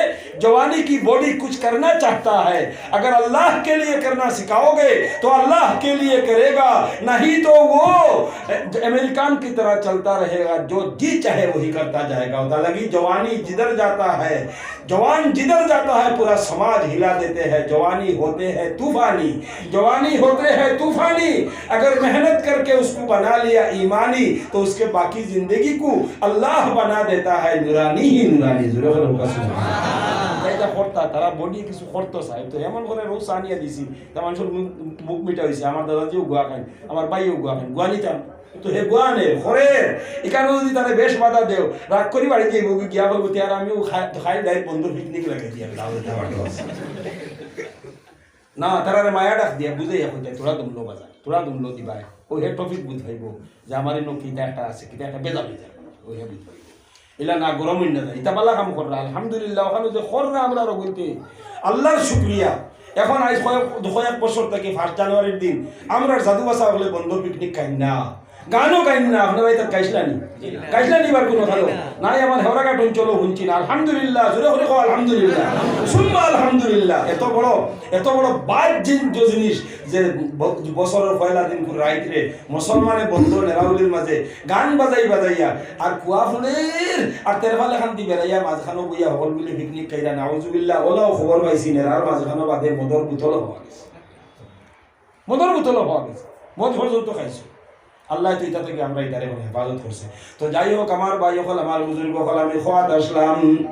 जवानी की बॉडी कुछ करना चाहता है, अगर अल्लाह के लिए करना सिखाओगे तो अल्लाह के लिए करेगा, नहीं तो वो अमेरिकन की तरह चलता रहेगा, जो जी चाहे वही करता जाएगा। অতা লাগি जवानी जिधर जाता है, जवान जिधर जाता है पूरा समाज हिला देते हैं। जवानी होते हैं तूफानी, जवानी होते हैं तूफानी, अगर मेहनत करके उसको बना लिया ईमानी, तो उसके बाकी जिंदगी को अल्लाह बना देता है नूरानी ही नूरानी। জোরে বলো, সুবহানাল্লাহ। তারা ইতা করতা, তারা বডি কিছু করতো চায়, তো এমন করে রোজ আনিয়া দিছি, তা মানুষর মুখ, মুখ মিঠা অইছে। আমার দাদাজিও গুয়া খাইন, আমার ভাইও গুয়া খাইন, গুয়া নিতাম, তো হে গুয়া নে, করে। ইখানো যদি তারে বেশ বাধা দেও, রাগ করি বাড়ি যাইবো, গিয়া কইবো, "তে আর আমিও খাই, খাই, ডাইরেক্ট বন্ধ পিকনিক লাগাই দিয়া।" না, তারারে মায়া ডাক দিয়া বুঝাইয়া কইতায়, "তোরা দুমলো বাজার, তোরা দুমলো দিবায়।" অউ হে টপিক বুঝ পাইবো যে আমার ইনো কিতা একটা আছে, কিতা একটা বেজাল অই যায়, অউ হে বুঝ পাইবো। ইলা না গরম অইন না যায়, ইতা বালা কাম কররা, আলহামদুলিল্লাহ। অখানো যে কররা আমরা রগুইতে আল্লাহর শুকরিয়া। অখন আইজ কয়েক, কয়েক বছর থাকি ফার্স্ট জানুয়ারির দিন আমরার জাদু বাসা অকলে বন্ধ পিকনিক খাইন না। গানও গাইন না, আপনারা ইতা গাইছলা নি? গাইছলা নি বার কুনু কালো? নাই, আমার হেওড়াঘাট অঞ্চলও হুনছি না। আলহামদুলিল্লাহ, জোরে করি কও আলহামদুলিল্লাহ। সুম্মা আলহামদুলিল্লাহ। এত বড়, এত বড় বাদ জিন-, যে জিনিস যে ব-, বছরর পয়লা দিন করে রাইতরে মুসলমানে বন্ধ নেরাউলির মাঝে গান বাজাই বাজাইয়া আর কুয়া ফুলের আর তেরফালে খান্তি বেড়াইয়া মাঝখানো বইয়া হকল মিলে পিকনিক খাইরা, নাউজুবিল্লাহ, অলাও খবর পাইছি নেরার মাঝখানো বাদে মদর বোতল হওয়া গেছে। মদর বোতলও পাওয়া গেছে, মদ পর্যন্ত খাইছে। আল্লাহ তো ইতা থাকি আমরা ইতারে মানে হেফাজত করছে। তো যাই হোক, আমার ভাই অকল, আমার বুজুর্গ অকল, আমি কওয়াত আসলাম,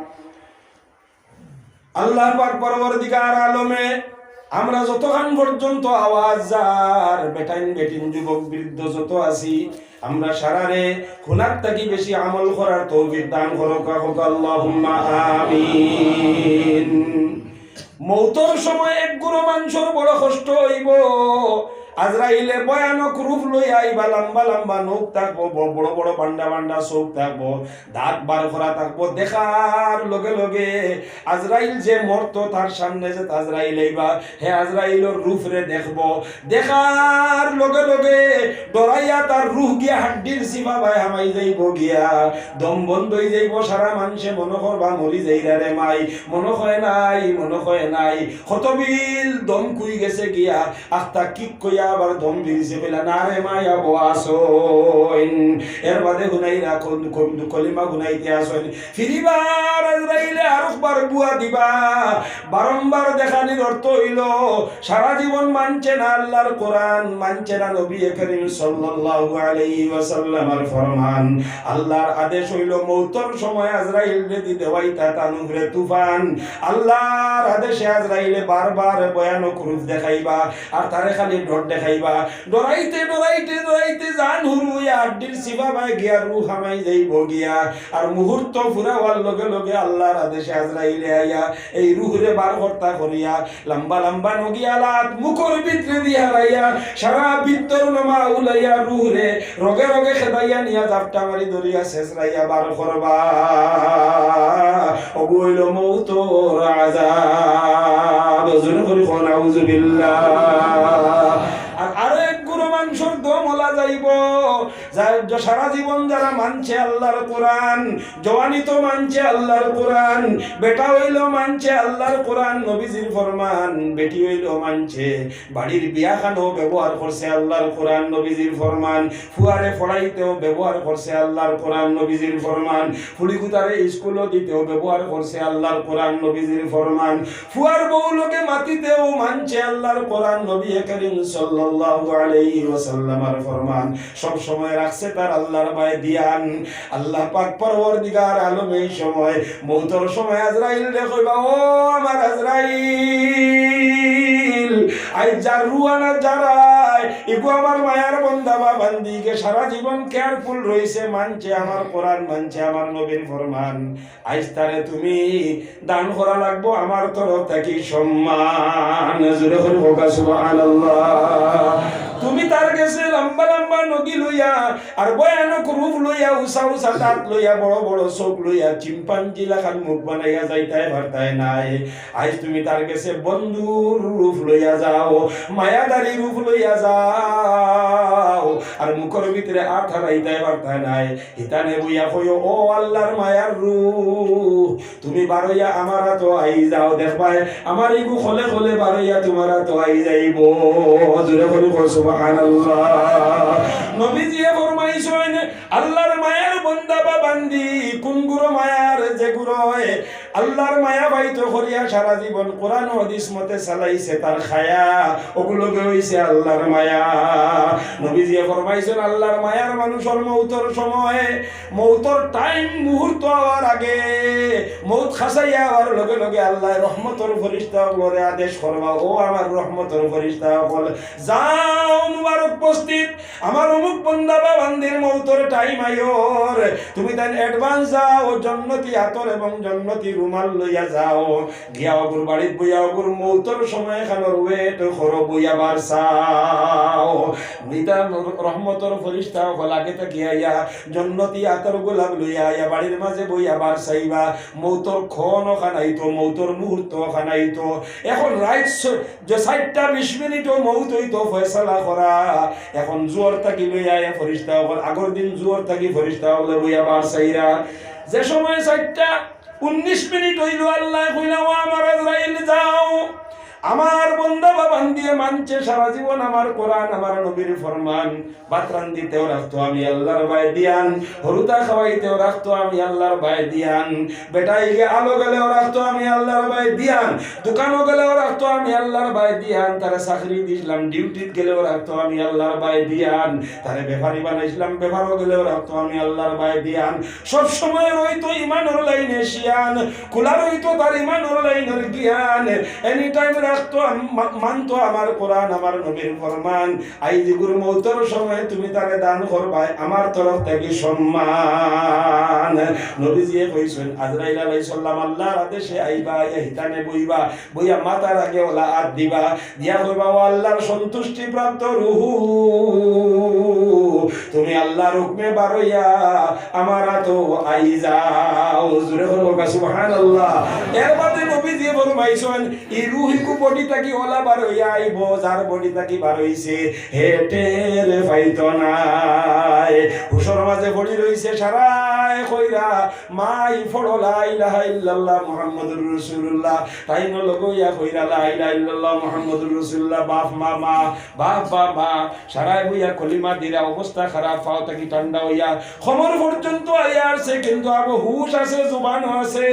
আল্লাহ পাক পরওয়ারদিগার আলমে আমরা যতখান পর্যন্ত আওয়াজ যার, বেটাইন বেটিন যুবক বৃদ্ধ যত আছি, আমরা সারারে হুনার থাকি বেশি আমল করার তৌফিক দান করুক, কউক আল্লাহুম্মা আমিন। মৌতর সময় এক গুরু মানষর বড় কষ্ট অইবো। আজরাইলে ভয়ানক রূপ লইয়া আইবা, লম্বা লম্বা নখ থাকবো, ব-, বড় বড় বান্ডা বান্ডা চউখ থাকবো, দাঁত বার করা থাকবো। দেখার লগে লগে আজরাইল যে মরতো, তার সামনে যে আজরাইল আইবা, হে আজরাইলর রূপরে দেখবো। দেখার লগে লগে ডরাইয়া তার রুহ গিয়া হাড্ডির চিপা বায় হামাই যাইবো গিয়া, দম বন্ধ অই যাইবো। সারা মানষে মনো করবা মরি যাইরা রে মাই, মনো কয় নাই, মনো কয় নাই। কতবিল দম কুই গেছে গিয়া, আখতা কিক কইয়া আবার দম দিছে, কইলা, "না রে মাই, আবো আছইন।" এর বাদে হুনাইরা কোন, কোন কলিমা হুনাইতে আছইন। ফিরিবার আজরাইলে আরোকবার বুয়া দিবা। বারম্বার দেখানির অর্থ অইলো, সারা জীবন মানছে না আল্লাহর কোরআন, মানছে না নবী করিম সাল্লাল্লাহু আলাইহি ওয়াসাল্লামর ফরমান। আল্লাহর আদেশ অইলো, মৌতর সময় আজরাইলরে দি দেওয়াইতা তান উপরে তুফান। আল্লাহর আদেশে আজরাইলে বারবার ভয়ানক রূপ দেখাইবা, আর তারে খালি ডর দেখাইবা। ডরাইতে, ডরাইতে, ডরাইতে জান হুরু অইয়া হাড্ডির চিপা বায় গিয়া রুহ হামাই যাইবো গিয়া। আর মুহূর্ত ফুরা অওয়ার লগে লগে আল্লাহর আদেশে আজরাইলে আইয়া এই রুহরে বার করতা করিয়া লম্বা লম্বা নগিয়া লাত মুখর ভিতরে দিয়া হারাইয়া সারা ভিতর নমা উলাইয়া রুহরে রগে রগে খেদাইয়া নিয়া জাপটা মারি ধরিয়া ছেছরাইয়া বার করবা। অগু অইলো মৌতর আযাব। জোরে করি কও, নাউজুবিল্লাহ। আর আরো এক গুরু মানষর দম অলা যাইবো, যা-, যা-, সারা জীবন যারা মানছে আল্লাহর কোরআন, জওয়ানিত মানছে আল্লাহর কোরআন, বেটা অইলেও মানছে আল্লাহর কোরআন, নবীজির ফরমান, বেটি অইলেও মানছে, বাড়ির বিয়াখানো ব্যবহার করছে আল্লাহর কোরআন, নবীজির ফরমান, ফুয়ারে পড়াইতেও ব্যবহার করছে আল্লাহর কোরআন, নবীজির ফরমান, ফুড়িগুতারে স্কুলো দিতেও ব্যবহার করছে আল্লাহর কোরআন, নবীজির ফরমান, ফুয়ার বউ লগে মাতিতেও মানছে আল্লাহর কোরআন, নবী করিম সাল্লাল্লাহু আলাইহি ওয়াসাল্লামর ফরমান। সব সময় রাখছে তার আল্লাহর ভয় ধিয়ান। আল্লাহ পাক পরওয়ারদিগার আলম এই সময়, মৌতর সময় আজরাইলরে কইবা, "ও আমার আজরাইল, আইজ যার রুহ আনা যারায়, ইগু আমার মায়ার বন্দা বা বান্দি, ইগে সারা জীবন careful রইছে, মানছে আমার কোরআন, মানছে আমার নবীর ফরমান। আইজ তারে তুমি দান করা লাগবো আমার তরফ থাকি সম্মান।" জোরে করি কউক্কা, সুবহানাল্লাহ। তুমি তার গেছে লম্বা লম্বা নগি লইয়া, আর ভয়ানক রূপ লইয়া, উষা উষা দাঁত লইয়া, বড় বড় চউখ লইয়া, chimpanzee লাখান মুখ বানাইয়া যাইতায় পারতায় নায়। আইজ তুমি তার গেছে বন্ধুর রূপ লইয়া যাও, মায়াদারি রূপ লইয়া যাও, আর মুখর ভিতরে আত হারাইতায় পারতায় নায়। হিতানে বইয়া কইও, "ও আল্লাহর মায়ার রুহ, তুমি বারইয়া আমার আতো আই যাও, দেখবায় আমার ইগু খলে খলে বারইয়া তুমার আতো আই যাইবো।" জোরে করি কও, সুবহানাল্লাহ। নবীজিয়ে ফরমাইছইন, আল্লাহর মায়ার বন্দা বা বান্দি, কুন গুরু মায়ার, যে গুরু অয় আল্লাহর মায়া পাইতো করিয়া সারা জীবন কোরআন হাদিস মতে চালাইছে, তার খায়া অগুর লগে অইছে আল্লাহর মায়া। নবীজিয়ে ফরমাইছইন, আল্লাহর মায়ার মানুষর মৌতর সময়, মৌতর time মুহূর্ত অওয়ার আগে, মৌত খাসাইয়া অওয়ার লগে লগে আল্লায় রহমতর ফিরিস্তা অকলরে আদেশ করবা, "ও আমার রহমতর ফিরিস্তা অকল, যাও মুবারক বস্তিত, আমার অমুক বন্দা বা বান্দির মৌতর time আইওর, তুমি তাইন advance যাও, জন্নতি আতর এবং জন্নতি রুমাল লইয়া যাও, গিয়া অগুর বাড়িত বইয়া অগুর মৌতর সময় খানর wait করো, বইয়া বারসাও।" ইতা রহমতর ফিরিস্তা অকল আগে থাকি আইয়া জন্নতি আতর গোলাপ লইয়া আইয়া বাড়ির মাঝে বইয়া বারসাইবা। মৌতর ক্ষণ অখান আইতো, মৌতর মুহূর্ত অখান আইতো। এখন রাইত স-, যে চাইরটা বিশ মিনিটও মৌত অইতো ফয়সালা করা। এখন জোহর থাকি লইয়া আইয়া ফিরিস্তা অকল, আগর দিন জোহর থাকি ফিরিস্তা অকলে বইয়া বারসাইরা। যে সময় চাইরটা উনিশ মিনিট অইলো, আল্লায় কইলা, "ও আমার আজরাইল, যাও, আমার বন্দা বা বান্দিয়ে মানছে সারা জীবন আমার কোরআন, আমার নবীর ফরমান, ভাত রান্দিতেও রাখতো আমি আল্লাহর ভয় ধিয়ান, হুরুতা খাওয়াইতেও রাখতো আমি আল্লাহর ভয় ধিয়ান, বেটাইলে আলো গেলেও রাখতো আমি আল্লাহর ভয় ধিয়ান, দোকানো গেলেও রাখতো আমি আল্লাহর ভয় ধিয়ান, তারে চাকরি দিছলাম, duty-ত গেলেও রাখতো আমি আল্লাহর ভয় ধিয়ান, তারে বেপারি বানাইছলাম, বেপারো গেলেও রাখতো আমি আল্লাহর ভয় ধিয়ান।" সব সময় রইতো ইমানর লাইনে শিয়ান, খোলা রইতো তার ইমানর লাইনর জ্ঞান। Any time রাখতো আম-, মা-, মানতো আমার কোরআন, আমার নবীর ফরমান, আইজ ইগুর মউতর সময় তুমি তারে দান করবায়, আমার তরফ থাকি সম্মান। নবীজিয়ে কইছইন, আজরাইল আলাইহিস সালাম আল্লাহর আদেশে আইবা, আইয়া হিতানে বইবা, বইয়া মাথার আগে অলা আত দিবা, দিয়া কইবা, "ও আল্লাহর সন্তুষ্টি প্রাপ্ত রুহু, তুমি আল্লাহর হুকমে বারইয়া আমার আতো আই যাও।" জোরে কইবা সুবহানাল্লাহ। এর বাদে নবীজিয়ে ফরমাইছইন, ই রুহ ইগু body থাকি অলা বারইয়া আইবো, যার body থাকি বারইছে, হে টের পাইতো নায়। হুশর মাঝে পড়ি রইছে, সারায় কইরা, "মাই পড়ো লা ইলাহা ইল্লাল্লাহ মুহাম্মাদুর রাসূলুল্লাহ।" তাইন লগে অইয়া কইরা, "লা ইলাহা ইল্লাল্লাহ মুহাম্মাদুর রাসূলুল্লাহ।" বাপ মা, মা, বাপ বা মা, সারায় বইয়া কলিমা দিরা, অবস্থা খারাপ, পাও থাকি ঠান্ডা অইয়া, কমর পর্যন্ত আইয়া আরছে, কিন্তু আবু হুশ আছে, জুবানও আছে।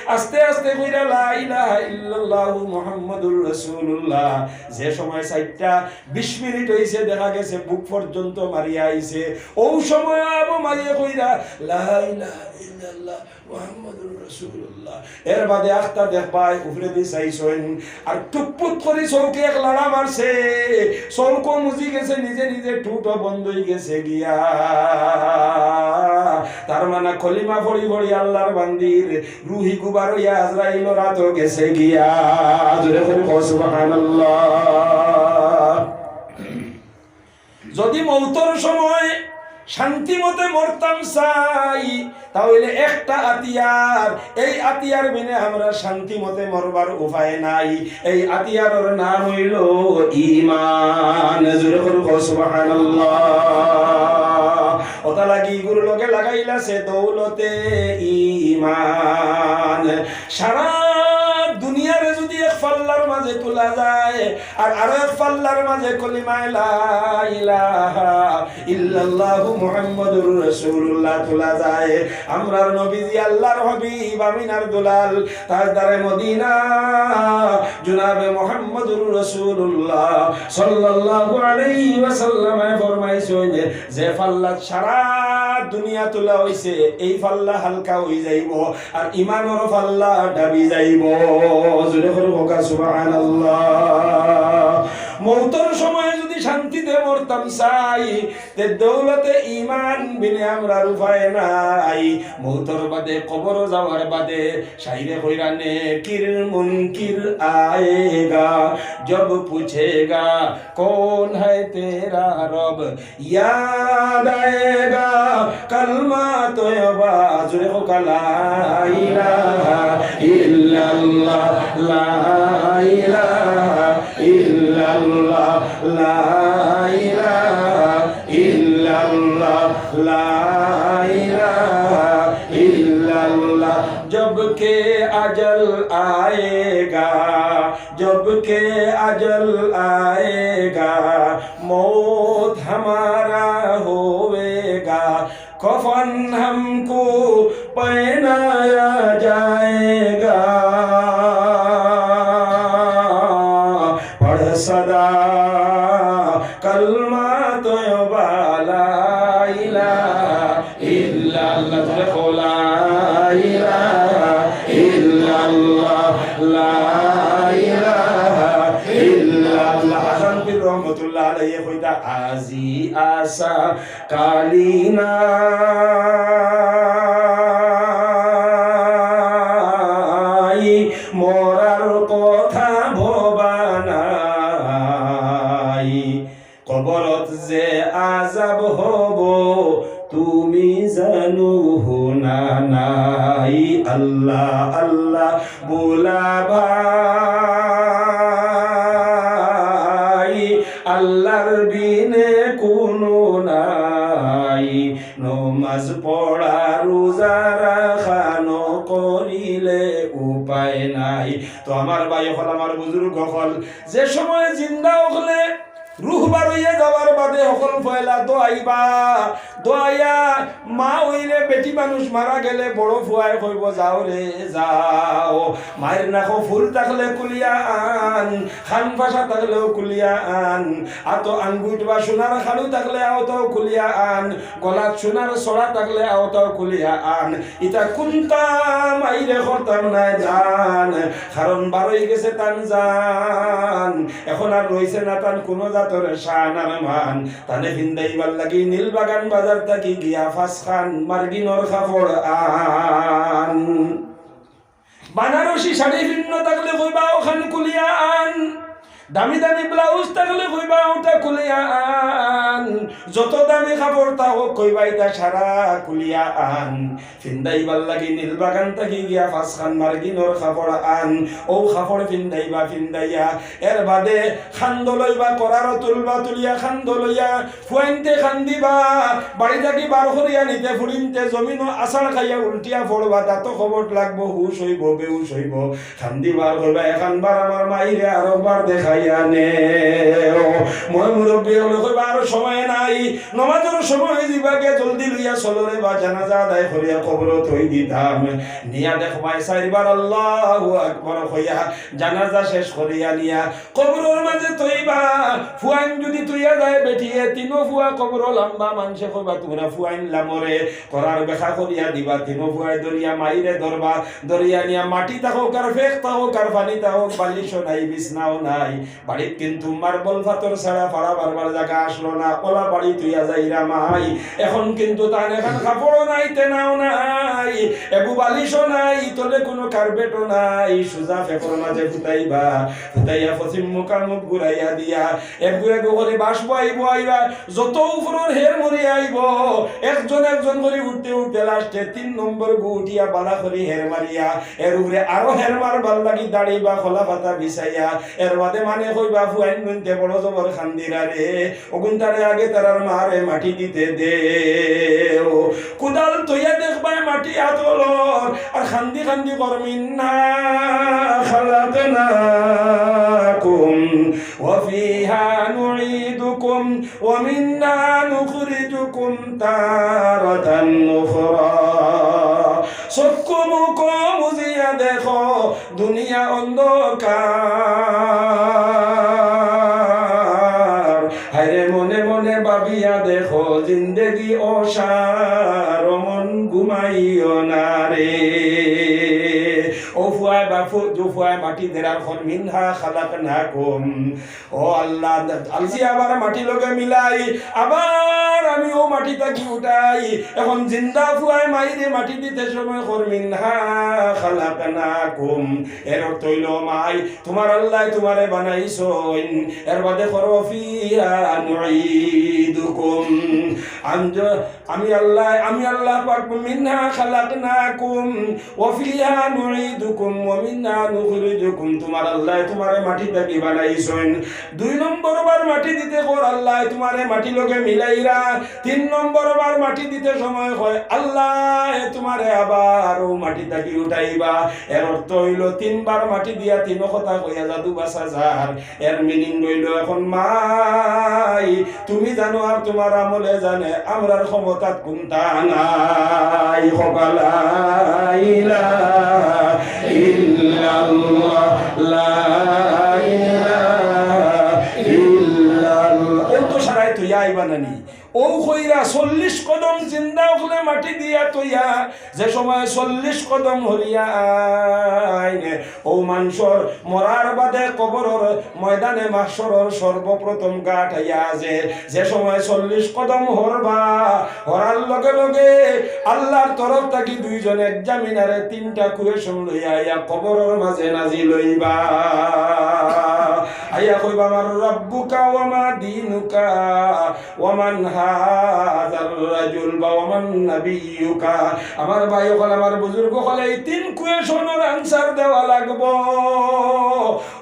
আস্তে আস্তে কইরা লা ইলাহা ইল্লাল্লাহু মুহাম্মাদুর রাসূলুল্লাহ। যে সময় চাইরটা বিশ মিনিট অইছে, দেখা গেছে বুক পর্যন্ত মারিয়া আইছে। অউ সময় আবু মাইয়ে কইরা, "লা ইলাহা ইল্লাল্লাহ মুহাম্মাদুর রাসূলুল্লাহ।" এর বাদে আখতা দেখবায়, উপরেদি চাইছইন, আর টুকপুক করি চউখে এক লাড়া মারছে, চউখও মুজি গেছে, নিজে নিজে ঠুটও বন্ধ অই গেছে গিয়া। তার মানে কলিমা পড়ি পড়ি আল্লাহর বান্দির রুহ ইগু বারইয়া আজরাইলর আতো গেছে গিয়া। জোরে করি কও সুবহানাল্লাহ। যদি মউতর সময় শান্তি মতে মরতাম চাই, তা অইলে একটা আতিয়ার, এই আতিয়ার বিনে আমরা শান্তি মতে মরবার উপায় নাই। এই আতিয়ারর নাম অইলো ঈমান। জোরে করি কও সুবহানাল্লাহ। অতা লাগি ইগুর লগে লাগাইল আছে দৌলতে ঈমান। সারা দুনিয়ারে যদি এক পাল্লার মাঝে তুলা যায়, আর আরো এক পাল্লার মাঝে কলিমায়ে লা ইলাহা ইল্লাল্লাহু মুহাম্মাদুর রাসূলুল্লাহ তুলা যায়, আমরার নবীজি আল্লাহর হাবিব আমিনার দুলাল তাজদারে মদিনা জনাবে মুহাম্মাদুর রাসূলুল্লাহ সাল্লাল্লাহু আলাইহি ওয়াসাল্লামে ফরমাইছইন, যে পাল্লাত সারা দুনিয়া তুলা অইছে, এই পাল্লা হালকা অই যাইবো, আর ইমানর পাল্লা ডাবি যাইবো। জোরে করি কউক্কা সুবহানাল্লাহ। মউতর সময় যদি শান্তিতে মরতাম চাই, তে দৌলতে ঈমান বিনে আমরার উপায় নাই। মউতর বাদে, কবরো যাওয়ার বাদে, শাইরে কইরা, নেকির মুনকির আয়েগা, জব পুছেগা, কৌন হ্যায় তেরা রব, ইয়াদ আয়েগা কালমা তয়বা। জোরে কউক্কা, লা ইলাহা ইল্লাল্লাহ, লা ইলাহা ইল্লাল্লাহ, লা ইলাহা ইল্লাল্লাহ, লা ইলাহা ইল্লাল্লাহ। জব কে আজল আয়েগা, জব কে আজল আয়েগা, মৌত হামারা হোয়েগা, কফন হামকো পেহনায়া জায়েগা। পড় সদা কলমা তয়বা লা ইলাহা ইল্লাল্লাহ, জোরে কও লা ইলাহা ইল্লাল্লাহ, লা ইলাহা ইল্লাল্লাহ। হাসান পীর রহমতুল্লাহ আলাইহি কইতা, আজি আশা কালি নাই, মরার কথা ভবা নাই। কবরত যে আজাব হব, তুমি জানো না নাই। আল্লাহ, আল্লাহ, বুলা ভাই, আল্লাহর বিনে কুনু নাই। নমাজ পড়া, রোজা রাখা, নকরিলে উপায় নাই। তো আমার ভাই অকল, আমার বুজুর্গ অকল, যে সময় জিন্দা অকলে রুহ বারইয়া যাওয়ার হকল পয়লা দোয়াইবা। দোয়াইয়া মা অইলে বেটি মানুষ মারা গেলে বড় ফুয়ায় কইবো, "যাও রে, যাও।" মায়ের নাকো ফুল থাকলে কুলিয়া আন, খান ফাসা থাকলেও কুলিয়া আন, আতো আঙ্গুইট বা সোনার খালু থাকলে আওতাও কুলিয়া আন, গলাত সোনার ছড়া থাকলে আওতাও কুলিয়া আন। ইতা কুনতা মাইরে করতাম নায় জান, কারণ বারই গেছে তান জান। এখন আর রইছে না তান কুনু জাতর শান আর মান। তানে ফিন্দাইবার লাগি নীলবাগান বাজার থাকি গিয়া পাঁচখান মার্গিনর কাপড় আন। বানারসি শাড়ি ফিন্দা থাকলে কইবা, "অখান কুলিয়া আন।" দামি দামি ব্লাউজ থাকলে কইবা, "ওটা কুলিয়া আন।" যত দামি কাপড় থাকউক কইবা, "ইতা সারা কুলিয়া আন।" ফিন্দাইবার লাগি নীলবাগান থাকি গিয়া পাঁচখান মার্গিনর কাপড় আন। অউ কাপড় ফিন্দাইবা, ফিন্দাইয়া এর বাদে কান্দো লইবা, করারো তুলবা, তুলিয়া কান্দো লইয়া ফুয়াইন্তে কান্দিবা, বাড়ি থাকি বার করিয়া নিতে ফুড়িন্তে জমিনো আছাড় খাইয়া উল্টিয়া পড়বা, তাতো খবর লাগবো, হুশ অইবো, বেহুশ অইবো। কান্দিবা আর কইবা, "এখানবার আমার মাইরে আরোবার দেখাইয়া নেও।" ময় মুরব্বি অকলে কইবা, "আরো সময় নাই, নমাজর সময় অইযিবাগে, জলদি লইয়া চলো রে বা, জানাজা আদায় করিয়া কবরো থই দিতাম।" নিয়া দেখবায় চাইরবার আল্লাহু আকবার কইয়া জানাজা শেষ করিয়া নিয়া কবরর মাঝে থইবা। ফুয়াইন যুদি থইয়া যায় বেটিয়ে, তিনো ফুয়া কবরো লামবা, মানষে কইবা, "তুমরা ফুয়াইন লামরে।" করার বেকা করিয়া দিবা, তিনো ফুয়ায় ধরিয়া মাইরে ধরবা, ধরিয়া নিয়া মাটি থাকউক আর ফেক থাকউক আর পানি থাকউক, বালিশও নাই, বিছনাও নাই, বাড়িত কিন্তু মার্বল ফাতর ছাড়া ফাড়া মারবার জাগা আছলো না, অলা বাড়ি থইয়া যাইরা মাই। এখন কিন্তু তান এখান কাপড়ও নাই, তেনাও নাই, এগু বালিশও নাই, তলে কুনু কার্পেটও নাই, সুজা ফেকর মাঝে ফুতাইবা, ফুতাইয়া পশ্চিম মুখামুখ ঘুরাইয়া দিয়া এগু এগু করি বাঁশ বওয়াই বওয়াইবা, যত উপরর হের মরি আইবো, একজন একজন করি উঠতে উঠতে লাস্টে তিন নম্বর গু উঠিয়া বালা করি হের মারিয়া, এর উপরে আরো হের মারবার লাগি দাড়ি বা কলা পাতা বিছাইয়া, এর বাদে মানে কইবা, "ফুয়াইন নুনতে বড় জবর কান্দিরা রে, অগুন তারে আগে তারার মারে মাটি দিতে দেও।" কুদাল থইয়া দেখবায় মাটি আতলর, আর কান্দি কান্দি কর, "মিনহা খালাকনাকুম ওয়া ফিহা নুঈদুকুম ওয়া মিনহা নুখরিজুকুম তারাতান উখরা।" চক্ষু মুখ মুজিয়া দেখো, দুনিয়া অন্ধকার। হায়রে মনে মনে ভাবিয়া দেখো, জিন্দেগি অসার, অমন ঘুমাইও না রে। অউ ফুয়ায় বা ফু-, যু ফুয়ায় মাটি দেরার কর, "মিনহা খালাকনাকুম।" ও আল্লাহ, আলজি আবার মাটি লগে মিলাই, আবার আমি অউ মাটি থাকি উঠাই। এখন জিন্দা ফুয়ায় মাইরে মাটি দিতে সময় কর, "মিনহা খালাকনাকুম।" এর অর্থ অইলো, মাই, তুমার আল্লায় তুমারে বানাইছইন। এর বাদে কর, "ফিহা নুঈদুকুম।" আমি য-, আমি আল্লাহ, আমি আল্লাহ পাক, "মিনহা খালাকনাকুম ওয়া ফিহা নুঈদুকুম ওয়া মিনহা নুখরিজুকুম।" তুমার আল্লায় তুমারে মাটি থাকি বানাইছইন। দুই নম্বর বার মাটি দিতে কর, "আল্লায় তুমারে মাটি লগে মিলাইরা।" তিন নম্বর বার মাটি দিতে সময় কয়, "আল্লায় তুমারে আবার অউ মাটি থাকি উঠাইবা।" এর অর্থ অইলো, তিনবার মাটি দিয়া তিনো কথা কইয়া জাদু বাছা যার। এর meaning অইলো, এখন মাই, তুমি জানো আর তুমার আমলে জানে, আমরার ক্ষমতাত কুন্তা নাই। কও লা ইলাহা ইল্লাল্লাহ, লা ইলাহা ইল্লাল্লাহ। অউ তো সারাই থইয়া আইবা না নি? অউ কইরা চল্লিশ কদম জিন্দা অকলে মাটি দিয়া থইয়া, যে সময় চল্লিশ কদম হরিয়া আইন, অউ মানষর মরার বাদে কবরর ময়দানে মাহশরর সর্বপ্রথম ঘাট আইয়া যে, যে সময় চল্লিশ কদম হরবা, হরার লগে লগে আল্লাহর তরফ থাকি দুইজন examiner-এ তিনটা question লইয়া আইয়া কবরর মাঝে নাজিল অইবা। আইয়া কইবা, "মান রাব্বুকা ওয়া মা দীনুকা ওয়া মান হাযার রাজুল বা ওয়া মান নাবিয়্যুকা।" আমার ভাই অকল, আমার বুজুর্গ অকল, এই তিন question-অর answer দেওয়া লাগবো।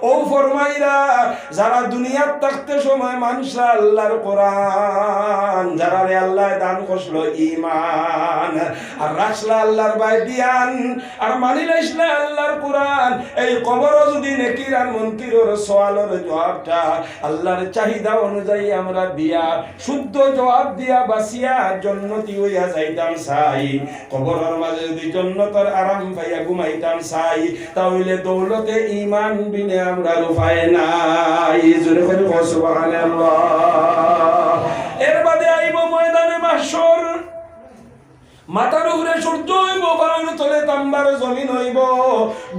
অউ ফরমাইরা, যারা দুনিয়াত থাকতে সময় মানছলা আল্লাহর কোরআন, যারারে আল্লায় দান করছলা ঈমান, আর রাখছলা আল্লাহর বায় ধিয়ান, আর মানিলাইছলা আল্লাহর কোরআন, এই কবরো যুদি নেকির আর মুনকিরর সওয়াল জবাবটা আল্লাহর চাহিদা অনুযায়ী আমরা দিয়া, শুদ্ধ জবাব দিয়া বাঁচিয়া জন্নতি অইয়া যাইতাম চাই। কবরর মাঝে যদি জন্নতর আরাম পাইয়া ঘুমাইতাম চাই, তা অইলে দৌলতে ইমান বিনে আমরার উপায় নাই। জোরে করি কও সুবহানাল্লাহ। এর বাদে আইবো ময়দানে মাহশর। মাথার উপরে সূর্য অইবো, পাওর তলে তাম্বার জমিন অইবো।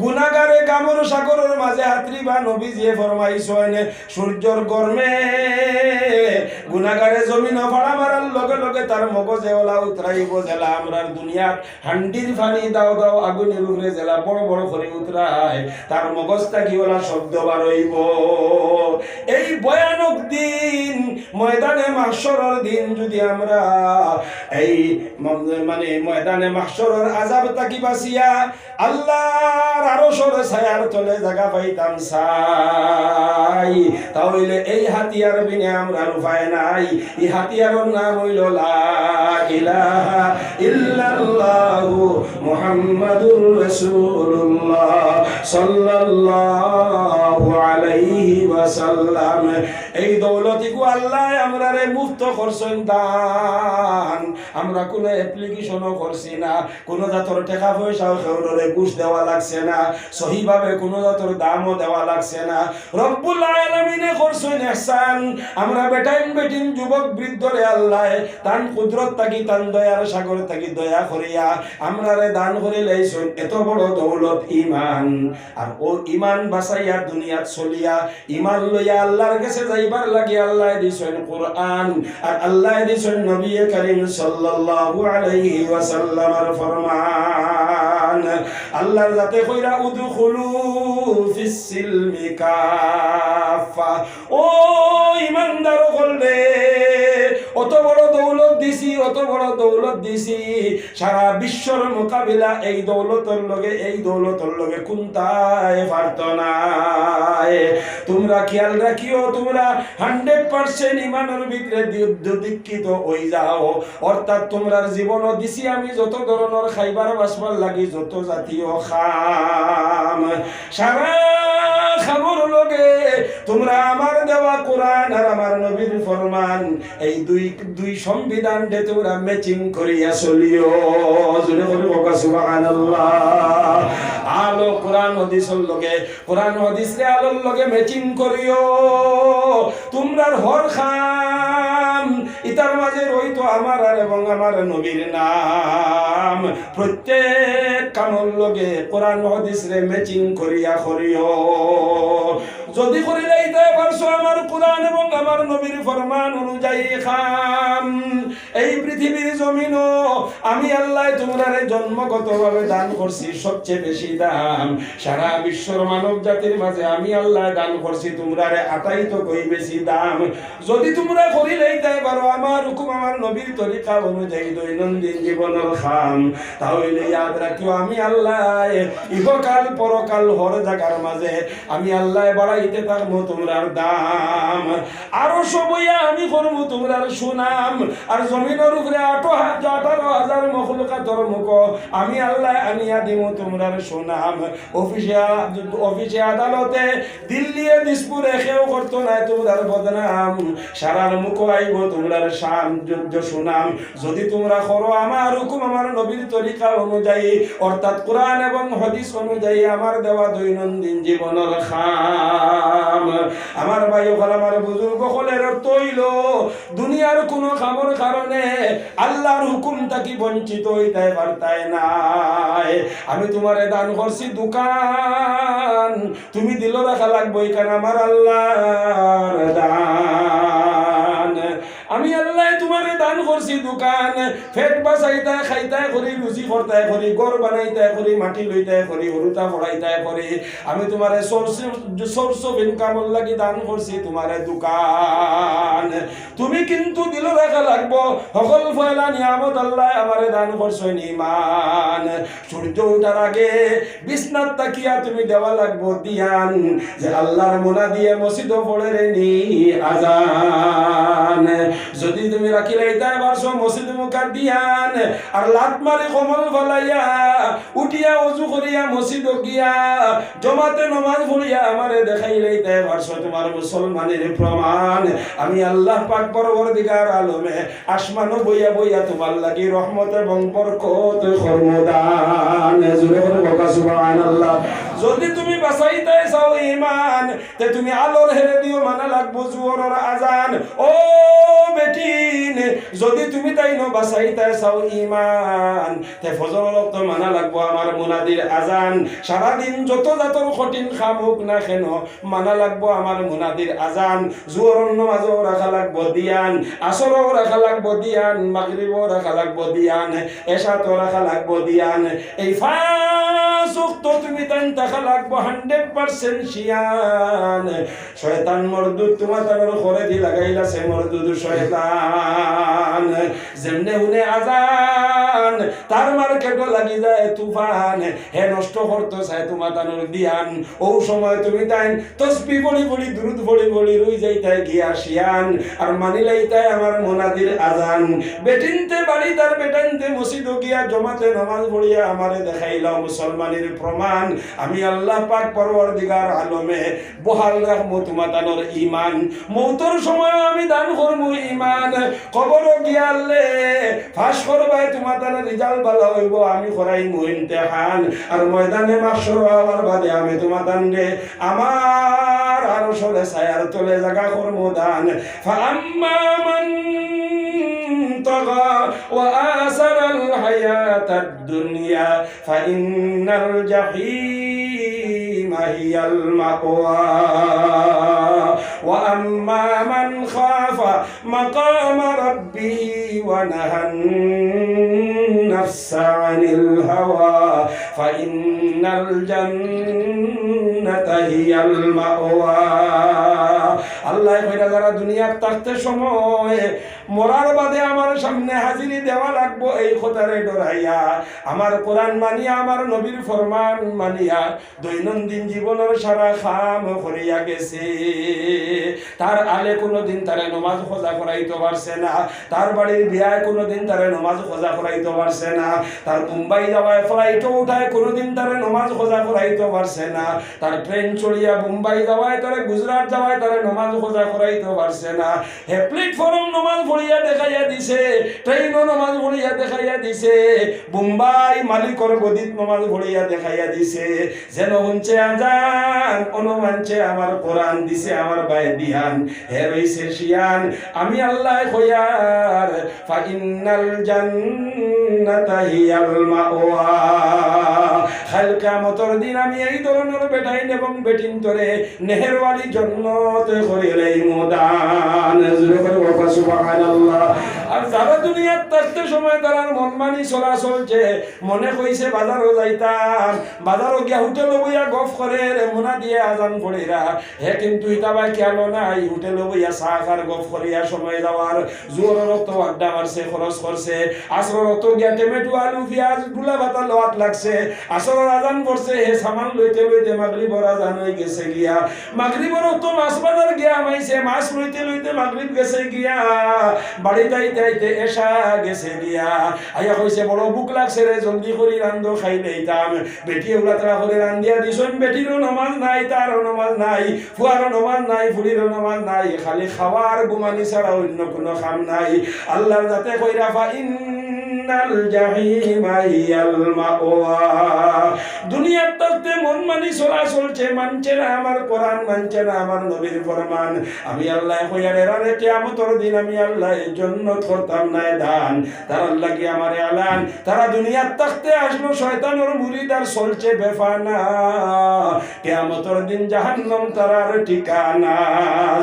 গুনাগারে গামর সাগরর মাঝে হাতরিবা। নবীজিয়ে ফরমাইছইন, সূর্যর গরমে গুনাগারে জমিনো ফাড়া মারার লগে লগে তার মগজে অলা উতরাইবো, যেলা আমরার দুনিয়ার হান্ডির পানি দাও দাও আগুনের উপরে যেলা বড় বড় করি উতরায়, তার মগজ থাকি অলা শব্দ বার অইবো। এই ভয়ানক দিন, ময়দানে মাহশরর দিন যদি আমরা এই ম-, মানে ময়দানে মাহশরর আযাব থাকি বাঁচিয়া আল্লাহর আরশর ছায়ার তলে জাগা পাইতাম চাই, তা অইলে এই হাতিয়ার বিনে আমরার উপায় নাই। এই হাতিয়ারর নাম অইলো লা ইলাহা ইল্লাল্লাহু মুহাম্মাদুর রাসূলুল্লাহ সাল্লাল্লাহু আলাইহি ওয়াসাল্লাম। এই দৌলতিগু আল্লায় আমরারে মুক্ত করছইন দান। আমরা কুনু অ্যাপ্লিকেশনও করছি না, কুনু জাতর টেকা পয়সাও কেউররে ঘুষ দেওয়া লাগছে না, সহিভাবে কুনু জাতর দামও দেওয়া লাগছে না। রব্বুল আলামিনে করছইন ইহসান। আমরা বেটাইন বেটিন যুবক বৃদ্ধরে আল্লায় তান কুদরত থাকি, তান দয়ার সাগর থাকি দয়া করিয়া আমরারে দান করিলাইছইন এত বড় দৌলত ইমান। আর অউ ইমান বাঁচাইয়া দুনিয়াত চলিয়া ইমান লইয়া আল্লাহর গেছে যাইবার লাগি আল্লায় দিছইন কোরআন, আর আল্লায় দিছইন নবী করিম সাল্লাল্লাহু আলাইহি ওয়াসাল্লামর ফরমান। আল্লাহর জাতে কইরা, "উদখুলু ফিস সিলমি কাফফা।" ও ইমানদার অকল রে, অত বড় দৌলত দিছি, অত বড় দৌলত দিছি, সারা বিশ্বর মোকাবিলা এই দৌলতর লগে, এই দৌলতর লগে কুন্তায় পারতো নায়। তুমরা খিয়াল রাখিও, তুমরা হান্ড্রেড পার্সেন্ট ইমানর ভিতরে দি-, দীক্ষিত অইযাও, অর্থাৎ তুমরার জীবনও দিছি আমি যত ধরনর খাইবার বাঁচবার লাগি যত জাতীয় কাম, সারা কামর লগে তুমরা আমার দেওয়া কোরআন আর আমার নবীর ফরমান, এই দুই, দুই সংবিধানরে তুমরা ম্যাচিং করিয়া চলিও। জোরে করি কউক্কা সুবহানাল্লাহ। আলো কোরআন হাদিসর লগে, কোরআন হাদিসরে আলোর লগে ম্যাচিং করিও। তুমরার হর কাম ইতার মাঝে রইতো আমার আর এবং আমার নবীর নাম। প্রত্যেক কামর লগে কোরআন হাদিসরে ম্যাচিং করিয়া করিও। যদি করিলাইতায় পারছো আমার কোরআন এবং আমার নবীর ফরমান অনুযায়ী কাম, এই পৃথিবীর জমিনো আমি আল্লায় তুমরারে জন্মগতভাবে দান করছি সবচেয়ে বেশি দাম। সারা বিশ্বর মানব জাতির মাঝে আমি আল্লায় দান করছি তুমরারে আটাইতো কই বেশি দাম। যদি তুমরা করিলাইতায় পারো আমার হুকুম, আমার নবীর তরিকা অনুযায়ী দৈনন্দিন জীবনর কাম, তা অইলে ইয়াদ রাখিও আমি আল্লায় ইহকাল পরকাল হর জাগার মাঝে আমি আল্লায় বাড়াইতে থাকমু তুমরার দাম। আরশো বইয়া আমি করমু তুমরার সুনাম। আর জমিনর উপরে আঠারো হাজার, আঠারো হাজার মখলুকাতর মুখো আমি আল্লায় আনিয়া দিমু তুমরার সুনাম। অফিসে আ-, অফিসে আদালতে, দিল্লিয়ে দিসপুরে কেউ করতো নায় তুমরার বদনাম। সারার মুখো আইবো তুমরার শান, জ-, জ-, সুনাম। যদি তুমরা করো আমার হুকুম, আমার নবীর তরিকা অনুযায়ী, অর্থাৎ কোরআন এবং হাদিস অনুযায়ী আমার দেওয়া দৈনন্দিন জীবনর কাম। আমার ভাই অকল, আমার বুজুর্গ অকল, এর অর্থ অইলো, দুনিয়ার কুনু কামর কারণে আল্লাহর হুকুম থাকি বঞ্চিত অইতায় পারতায় নায়। আমি তুমারে দান করছি দোকান, তুমি দিলো রাখা লাগবো, ইখান আমার আল্লাহর দান। আমি আল্লায় তুমারে দান করছি দোকান, পেট বাচাইতায়, খাইতায় করি, রুজি করতায় করি, ঘর বানাইতায় করি, মাটি লইতায় করি, হুরুতা পড়াইতায় করি। আমি তুমারে source, source of income-র লাগি দান করছি তুমারে দোকান। তুমি কিন্তু দিলো রাখা লাগবো, হকল পয়লা নিয়ামত আল্লায় আমারে দান করছইন ইমান। সূর্য উঠার আগে বিছনাত থাকিয়া তুমি দেওয়া লাগবো ধিয়ান যে আল্লাহর মুনাদিয়ে মসজিদো পড়ের নি আজান। যদি তুমি রাখিলাইতায় পারছো মসজিদ মুখা দিয়ান, আর লাত মারি কমল ফালাইয়া, উঠিয়া অজু করিয়া মসজিদো গিয়া, জমাতে নমাজ পড়িয়া আমারে দেখাইলাইতায় পারছো তুমার মুসলমানির প্রমাণ। আমি আল্লাহ পাক পরওয়ারদিগার আলমে আসমানো বইয়া বইয়া তুমার লাগি রহমত এবং বরকত করমু দান। জোরে করি কউক্কা সুবহানাল্লাহ। যদি তুমি বাঁচাইতায় চাও ইমান, তে তুমি আলোর হেরে দিও মানা লাগবো জোহরর আজান। ও বেটিন, যদি তুমি তাইন বাঁচাইতায় চাও ইমান, তে ফজরর অক্ত মানা লাগবো আমার মুনাদির আজান। সারাদিন যত জাতর কঠিন কাম হোক না কেন, মানা লাগবো আমার মুনাদির আজান। জোহরর নমাজও রাখা লাগবো দিয়ান, আসরও রাখা লাগবো দিয়ান, মাগরিবও রাখা লাগবো দিয়ান, এশাতও রাখা লাগবো দিয়ান। এই পাঁচ ওয়াক্ত তুমি তাইন থাকা লাগবো hundred percent সিয়ান। শয়তান মরদুদ তুমাতানর ঘরেদি লাগাইলাছে মরদুদ শয়তান। যেমনে হুনে আজান, তার মার্কেটো লাগি যায় তুফান। হে নষ্ট করতো চায় তুমাতানর দিয়ান। অউ সময় তুমি তাইন তসবি পড়ি পড়ি, দুরুদ পড়ি পড়ি রই যাইতায় গিয়া সিয়ান। আর মানিলাইতায় আমার মুনাদির আজান। বেটিন্তে বাড়িত আর বেটাইন্তে মসজিদো গিয়া জমাতে নমাজ পড়িয়া আমারে দেখাইলাও মুসলমানির প্রমাণ। আমি আল্লাহ পাক পরওয়ারদিগার আলমে বহাল রাখমু তুমাতানর ইমান। মৌতর সময় আমি দান করমু ইমান। কবরো গিয়ালে পাশ করবায় তুমাতানর রেজাল্ট ভালা অইবো, আমি করাইমু ইমতেহান। আর ময়দানে মাহশরো আওয়ার বাদে আমি তুমাতানরে আমার আরশর ছায়ার তলে জাগা করমু দান। فأما من طغى وآثر الحياة الدنيا فإن الجحيم هي المأوى وأما من خاف مقام ربه ونهى النفس عن الهوى فإن الجنة هي المأوى। আল্লায় কইরা যারা দুনিয়াত থাকতে সময় মরার বাদে আমার সামনে হাজিরি দেওয়া লাগবো, এই কথারে ডরাইয়া, আমার কোরআন মানিয়া, আমার নবীর ফরমান মানিয়া, দৈনন্দিন জীবনর সারা কাম করিয়া গেছে। তার আলে কুনুদিন তারে নমাজ কাজা করাইতো পারছে না, তার বাড়ির বিয়ায় কুনুদিন তারে নমাজ কাজা করাইতো পারছে না, তার বোম্বাই যাওয়ায় ফ্লাইটো উঠায় কুনুদিন তারে নমাজ কাজা করাইতো পারছে না, তার ট্রেন চড়িয়া বোম্বাই যাওয়ায়, তারে গুজরাট যাওয়ায়, তারে নমাজ কাজা করাইতো পারছে না। হে প্ল্যাটফর্ম নমাজ পড়িয়া দেখাইয়া দিছে, ট্রেনো নমাজ পড়িয়া দেখাইয়া দিছে, বোম্বাই মালিকর গদিত নমাজ পড়িয়া দেখাইয়া দিছে। যেন হুনছে আজান, অনো মানছে আমার কোরআন, দিছে আমার বায় দিয়ান, হে রইছে শিয়ান। আমি আল্লায় কইয়ার, فإن الجنة هي المأوى। কাইল কিয়ামতর দিন আমি এই ধরনর বেটাইন এবং বেটিন্তরে নেহেরওয়ালি জন্নত করিলাইমু দান। জোরে করি কউক্কা সুবহানাল্লাহ। আর যারা দুনিয়াত থাকতে সময় তারার মন মানি চলা চলছে, মনে কইছে বাজারো যাইতাম, বাজারো গিয়া হোটেলো বইয়া গফ করের, মুনাদিয়ে আজান পড়েরা, হে কিন্তু ইতা বায় খেয়ালও নাই, হোটেলো বইয়া চা খার, গফ করিয়া সময় যাওয়ার, জোহরর অক্ত আড্ডা মারছে, খরচ করছে, আসরর অক্ত গিয়া টমেটো, আলু, পিয়াজ, ডুলা বাতা লওয়াত লাগছে, আসরর আজান পড়ছে, হে সামান লইতে লইতে মাগরিবর আজান অইগেছে গিয়া, মাগরিবর অক্ত মাছ বাজার গিয়া হামাইছে, মাছ লইতে লইতে মাগরিব গেছে গিয়া, বাড়িত আইতে আইতে এশা গেছে গিয়া, আইয়া কইছে, "বড় ভুক লাগছে রে, জলদি করি রান্ধো, খাইলাইতাম।" বেটিয়ে উলাতরা করি রান্ধিয়া দিছইন, বেটিরও নমাজ নাই, তারও নমাজ নাই, ফুয়ারও নমাজ নাই, ফুড়িরও নমাজ নাই, খালি খাওয়ার ঘুমানি ছাড়া অইন্য কুনু কাম নাই। আল্লার জাতে কইরা, فإن الجحيم هي المأوى। দুনিয়াত থাকতে মন মানি চলা চলছে, মানছে না আমার কোরআন, মানছে না আমার নবীর ফরমান। আমি আল্লায় কইয়ার এরারে কিয়ামতর দিন আমি আল্লায় জন্নত করতাম নায় দান। তারার লাগি আমার এলান, তারা দুনিয়াত থাকতে আসলো শয়তানর মুরিদ আর চলছে বেফানা। কিয়ামতর দিন জাহান্নাম তারার ঠিকানা।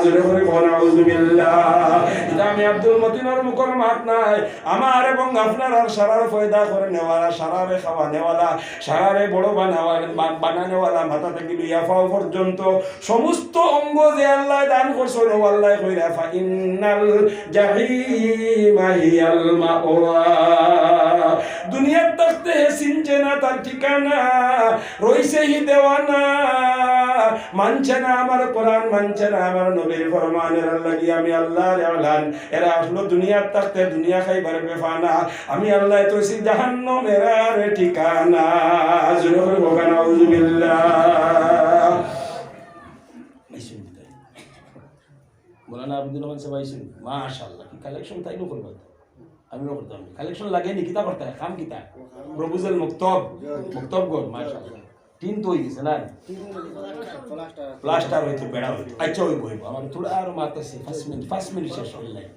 জোরে করি কউক্কা, নাউজুবিল্লাহ। ইটা আমি আব্দুল মতিনর মুখর মাত নায়, আমার এবং আপনারার সারার পয়দা করেনেওয়ালা, সারারে খাওয়ানেওয়ালা, সারারে বড় বানাওয়া-, বা-, বানানেওয়ালা, মাথা থাকি লইয়া পাও পর্যন্ত সমস্ত অঙ্গ যে আল্লায় দান করছইন, ও আল্লায় কইরা, فإن الجحيم هي المأوى। দুনিয়াত থাকতে হে চিনছে না তার ঠিকানা, রইছে হি দেওয়ানা, মানছে না আমার কোরআন, মানছে না আমার নবীর ফরমান, এরার লাগি আমি আল্লার এলান। এরা আসলো দুনিয়ার থাকতে দুনিয়া খাইবার বেফানা। আমি আল্লায় তো সেই জাহান্নাম এরার ঠিকানা। জোরে বলুন, নাউজুবিল্লাহ। মৌলানা আব্দুর রহমান সাহেব আইছইন, মাশাআল্লাহ, কি কালেকশন তাইনও করবা তো। আমিও করতাম। কালেকশন লাগেনি, কিতা করতা, কাম কিতা? প্রপোজাল মক্তব, মক্তব ঘর, মাশাআল্লাহ। টিন তো অই গেছে না? প্লাস্টার অইতো, বেড়া অইতো। আচ্ছা, অইবো, অইবো। আমার থুড়া আরো মাত আছে, পাঁচ মিনিট, পাঁচ মিনিট শেষ অইলে।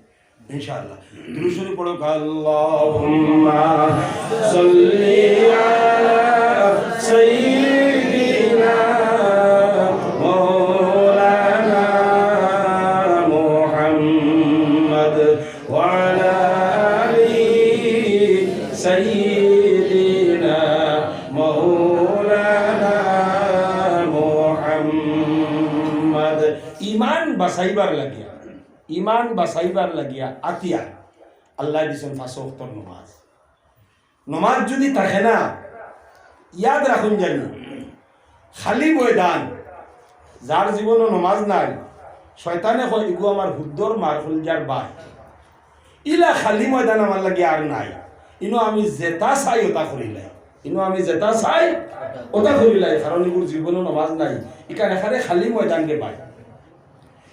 ইনশাআল্লাহ। দুরূদ শরীফ পড়ো, আল্লাহুম্মা সাল্লি আলা সাইয়্যিদিনা মাওলানা মুহাম্মদ ওয়া আলা আলি সাইয়্যিদিনা মাওলানা মুহাম্মদ। ইমান বাঁচাইবার লাগিয়া, ইমান বাঁচাইবার লাগিয়া আতিয়ার আল্লায় দিছইন পাঁচ ওয়াক্তর নমাজ। নমাজ যুদি থাকে না, ইয়াদ রাখুন জানি, খালি ময়দান। যার জীবনো নমাজ নাই, শয়তানে কয়, "ইগু আমার হুদ্দর মার কলিজার ভাই।" ইলা খালি ময়দান আমার লাগি আর নাই। ইনো আমি যেতা চাই ওতা করিলাই। ইনো আমি যেতা চাই ওতা করিলাই, কারণ ইগুর জীবনো নমাজ নাই। ইখান একেবারে খালি ময়দান রে ভাই।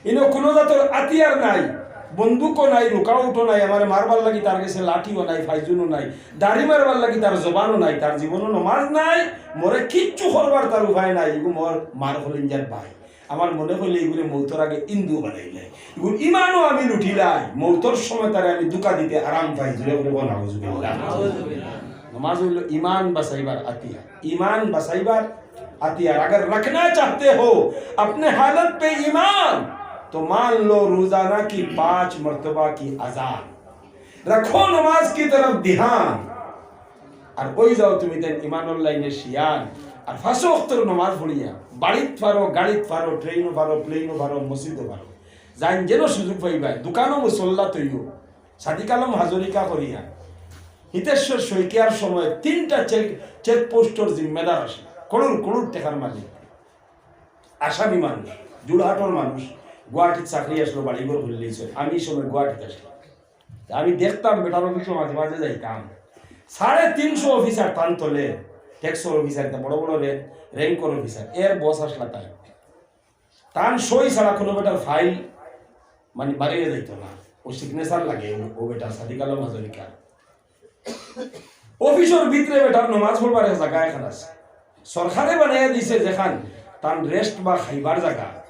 ইনো কুনু জাতর আতিয়ার নাই, বন্দুকও নাই, রুকাউটও নাই, আমারে মারবার লাগি তার গেছে লাঠিও নাই, ফাইজুনও নাই, দাড়ি মারবার লাগি তার জবানও নাই, তার জীবনো নমাজ নাই, মরে কিচ্ছু করবার তার উপায় নাই। ইগু মোর মার কলিজার ভাই। আমার মনে কইলে ইগুরে মৌতর আগে হিন্দু বানাইলাই। ইগুর ইমানও আমি লুটিলাই, মৌতর সময় তারে আমি ধুকা দিতে আরাম পাই। জোরে বলুন, নাউজুবিল্লাহ। নমাজ অইলো ইমান বাঁচাইবার আতিয়ার। ইমান বাঁচাইবার আতিয়ার। अगर रखना चाहते हो अपने हालत पे ईमान, तो मान लो रोजाना की पांच मर्तबा की अजान। रखो नमाज की तरफ ध्यान। আর অই যাও তুমি তাইন ইমানর লাইনে শিয়ান। আর পাঁচ ওয়াক্তর নমাজ পড়িয়া, বাড়িত পারো, গাড়িত পারো, ট্রেইনো পারো, প্লেইনো পারো, মসজিদো পারো, যাইন যেন সুযোগ পাইবায়, দোকানো মুসল্লা তৈও, সাদিক আলম হাজরিকা করিয়া, হিতেশ্বর শইকিয়ার সময় তিনটা চেক, চেকপোস্টর জিম্মেদার আছে, করোড় করোড় টেকার মালিক, আসামি মানুষ, যোরহাটর মানুষ, গুয়াহাটিত চাকরি আসলো, বাড়িঘর খুললেই চলে। আমি এই সময় গুয়াহাটিত আসলাম, তা আমি দেখতাম বেটার অফিসো মাঝে মাঝে যাইতাম, সাড়ে তিনশো অফিসার তান তলে, ট্যাক্সর অফিসার, তা বড় বড় রে-, র্যাঙ্কর অফিসার, এর বস আসলা তাই। তান সই ছাড়া কুনু বেটার ফাইল মানে বাড়িয়ে যাইতো না, ও সিগনেচার লাগে, ও, ও বেটার সাদিক আলম হাজরিকা। অফিসর ভিতরে বেটার নমাজ পড়বার এক জাগা এখান আছে, সরকারে বানাইয়া দিছে যেখান তান রেস্ট বা খাইবার জাগা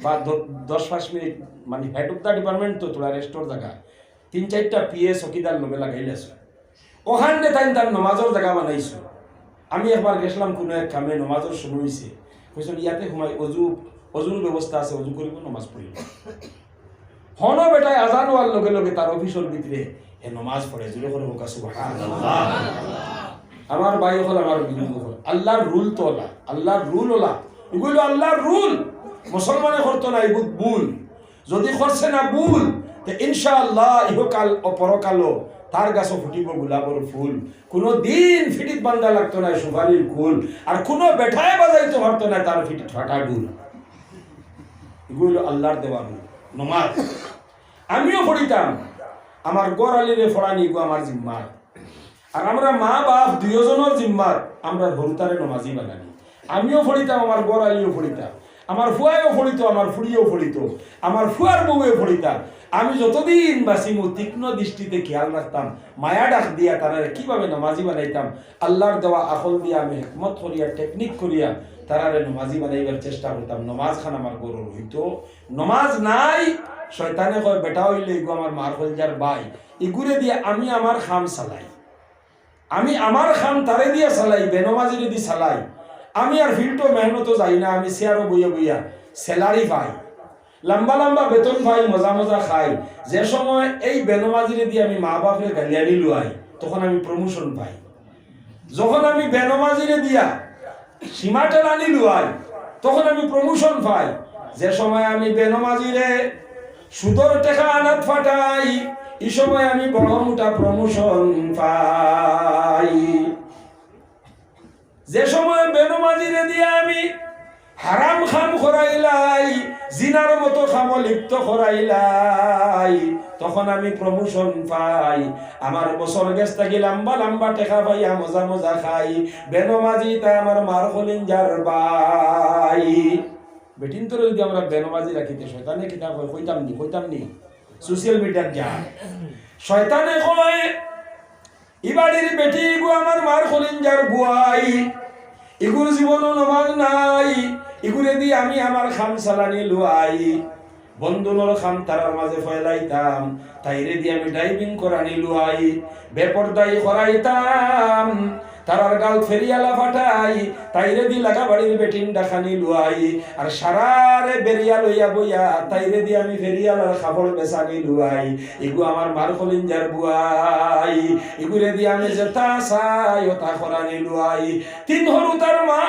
বা দ-, দশ পাঁচ মিনিট মানে হেড অফ দ্য ডিপার্টমেন্ট তো থুড়া রেস্টর জাগা, তিন চাইরটা পিএ চকিদার লগে লাগাইল আছে। ওখানে তাইন তার নমাজর জাগা বানাইছো। আমি একবার গেছিলাম কুনু এক কামে, নমাজর সময় অইছে, কইছইন ইয়াতে ঘুমাই, অজু, অজুর ব্যবস্থা আছে, অজু করিব, নমাজ পড়িব। হনো বেটায় আজান অওয়ার লগে লগে তার অফিসর ভিতরে হে নমাজ পড়ে, জোরে করে বলুন সুবহানাল্লাহ। আমার ভাই অকল, আমার বন্ধু অকল, আল্লাহর রুল তো অলা, আল্লাহর রুল অলা, ইগুলো আল্লাহর রুল। মুসলমানে করতো না, ইগুলো ভুল। যদি করছে না ভুল, তে ইনশাআল্লাহ ইহকাল ও পরকালও তার গাছো ফুটিব গোলাপর ফুল। কুনু দিন ফিটিত বান্ধা লাগতো না সুপারির কুল, আর কুনু বেটায় বাজাইতো পারতো না তার ফিটিত ফাটা ঢুল। ইগু অইলো আল্লাহর দেওয়া রুল, নমাজ। আমিও পড়িতাম, আমার ঘর আলিরে পড়ানি ইগু আমার জিম্মার। আর আমরা মা বাপ দুইওজনর জিম্মার, আমরা হুরুতারে নমাজি বানানি। আমিও পড়িতাম, আমার ঘর আলিও পড়িতা, আমার ফুয়ায়ও পড়িতো, আমার ফুড়িও পড়িতো, আমার ফুয়ার বউয়ে পড়িতা। আমি যতদিন বাঁচিমু তীক্ষ্ণ দৃষ্টিতে খেয়াল রাখতাম, মায়া ডাক দিয়া তারারে কিভাবে নমাজি বানাইতাম। আল্লাহর দেওয়া আকল দিয়া আমি হিকমত করিয়া, টেকনিক করিয়া তারারে নমাজি বানাইবার চেষ্টা করতাম। নমাজ খান আমার ঘরর অইতো, নমাজ নাই, শয়তানে কয়, "বেটা অইলে ইগু আমার মার কলিজার ভাই, ইগুরে দিয়া আমি আমার কাম চালাই।" আমি আমার কাম তারে দিয়া চালাই, বেনমাজিরে দি চালাই। আমি আর ফিল্ডো মেহনতো যাই না, আমি চেয়ারো বইয়া বইয়া স্যালারি পাই, লম্বা লম্বা বেতন পাই, মজা মজা খাই। যে সময় এই বেনমাজিরে দি আমি মা বাপরে গালিয়ানি লুয়াই, তখন আমি প্রমোশন পাই। যখন আমি বেনমাজিরে দিয়া সীমা টেলানি লুয়াই, তখন আমি প্রমোশন পাই। যে সময় আমি বেনমাজিরে সুদর টেকা আনাত ফাটাই, ই সময় আমি বড় মোটা প্রমোশন পাই। যে সময় বেনমাজিরে দিয়া আমি হারাম কাম করাইলাই, জিনার মতো কামো লিপ্ত করাইলাই, তখন আমি প্রমোশন পাই। আমার বসর গেছ থাকি লম্বা লম্বা টেকা পাইয়া মজা মজা খাই। বেনমাজি তা আমার মার কলিঞ্জার ভাই। বেটিন্তরে যদি আমরা বেনমাজি রাখিতে শয়তানে কিতা কয়, কইতাম নি, কইতাম নি? সোশ্যাল মিডিয়াত যা শয়তানে কয়, "ই বাড়ির বেটি ইগু আমার মার কলিঞ্জার বুয়াই, ইগুর জীবনও নমাজ নাই, ইগুরে দি আমি আমার কাম চালানি লুয়াই, বন্ধুনর কাম তারার মাঝে ফয়লাইতাম, তাইরে দি আমি ড্রাইভিং করানি লুয়াই, বেপর্দাই করাইতাম, তারার গাঁওত ফেরিয়ালা ফাটাই, তাইরে দি লাগা বাড়ির বেটিন ডাকানি লুয়াই, আর সারারে বেরিয়া লইয়া বইয়া, তাইরে দি আমি ফেরিয়ালার কাপড় বেচানি লুয়াই, ইগু আমার মার কলিঞ্জার বুয়াই, ইগুরে দি আমি যেতা চাই ওতা করানি লুয়াই। তিন হুরুতার মা,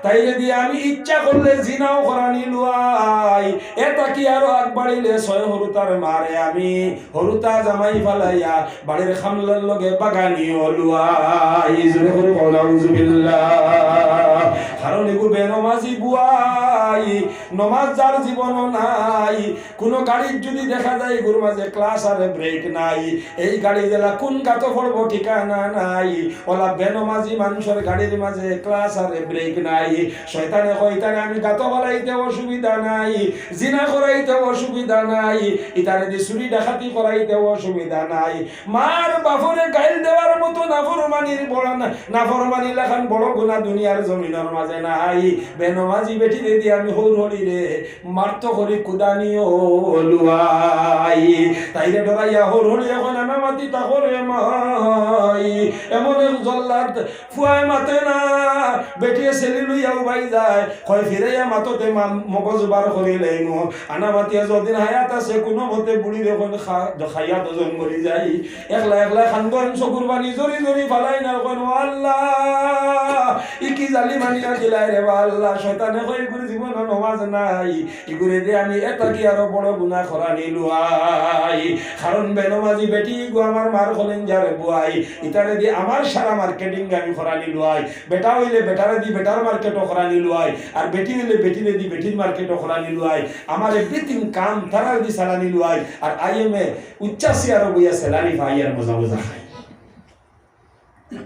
তাইরে দি আমি ইচ্ছা করলে জিনাও করানি লুয়াই। এতা কি আরো আগ বাড়িলে ছয় হুরুতার মারে আমি হুরুতা জামাই ফালাইয়া বাড়ির কামলার লগে বাগানিও লুয়াই।" জোরে করি কও, "নাউজুবিল্লাহ।" কারণ ইগু বেনমাজি বুয়াই, নমাজ যার জীবনও নাই। কুনু গাড়িত যদি দেখা যায় ইগুর মাঝে ক্লাচ আর ব্রেক নাই, এই গাড়ি যেলা কুন গাতো পড়বো ঠিকানা নাই। ওলা বেনমাজি মানষর গাড়ির মাঝে ক্লাচ আর ব্রেক নাই। শয়তানে কয়, "ইতারে আমি গাতো ফালাইতে অসুবিধা নাই, জিনা করাইতে অসুবিধা নাই, ইতারে দি চুরি ডাকাতি করাইতে অসুবিধা নাই।" মার বাপরে গাইল দেওয়ার মতো নাফরমানির বড় না-, নাফরমানি লাখান বড় গুনা দুনিয়ার জমিনর মাঝে নাই। বেনমাজি বেটিরে দি আমি হুরহুরিরে মারতো করি কুদানিও লুয়াই। তাইরে ডরাইয়া হুরহুরি এখন আনামাতি তা করে মাই। এমন এক জল্লাদ ফুয়ায় মাতে না, বেটিয়ে সেলি লইয়া উবাই যায়। কয়, "ফিরাইয়া মাততে মা-, মগজ বার করি লইমু।" আনামাতিয়া যদিন হায়াত আছে, কুনু মতে বুড়িরে কইন খা-, খাইয়া দুজন মরি যাই। একলা একলা কান্দইন, চকুর পানি জরি জরি ফালাইন আর কইন, "ও আল্লাহ, ই কি জালিমানি দিলায় রে বা আল্লাহ।" শয়তানে কয়, "ইগুর জীবনও নমাজ নাই, ইগুরে দি আমি এতা কি আরো বড় গুনা করানি লুয়াই।" কারণ বেনমাজি বেটি ইগু আমার মার কলিঞ্জার বুয়াই, ইতারে দি আমার সারা মার্কেটিং আমি করানি লুয়াই। বেটা অইলে বেটারে দি বেটার মার্কেটও করানি লুয়াই, আর বেটি অইলে বেটিরে দি বেটির মার্কেটও করানি লুয়াই। আমার এভরিথিং কাম তারারে দি চালানি লুয়াই, আর আই এম এ উচ্চাসি আরো বইয়া স্যালারি পাই আর মজা মজা খাই।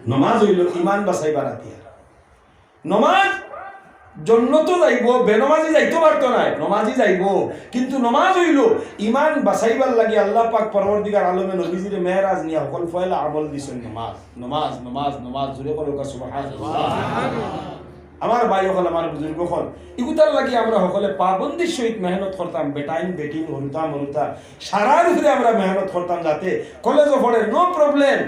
নমাজ অইলো ইমান বাঁচাইবার হাতিয়ার। নমাজ জন্নতো যাইবো, বেনমাজি যাইতো পারতো নায়, নমাজি যাইবো। কিন্তু নমাজ অইলো ইমান বাঁচাইবার লাগি আল্লাহ পাক পরওয়ারদিগার আলমে নবীজিরে মেরাজ নিয়া হকল পয়লা আমল দিছইন নমাজ, নমাজ, নমাজ, নমাজ। জোরে করি কও সুবহানাল্লাহ। আমার ভাই অকল, আমার বুজুর্গ অকল, ইগুতার লাগি আমরা হকলে পাবন্দির সহিত মেহনত করতাম, বেটাইন বেটিন, হুরুতা মুরুতা, সারার উপরে আমরা মেহনত করতাম, যাতে কলেজও পড়ে, no problem।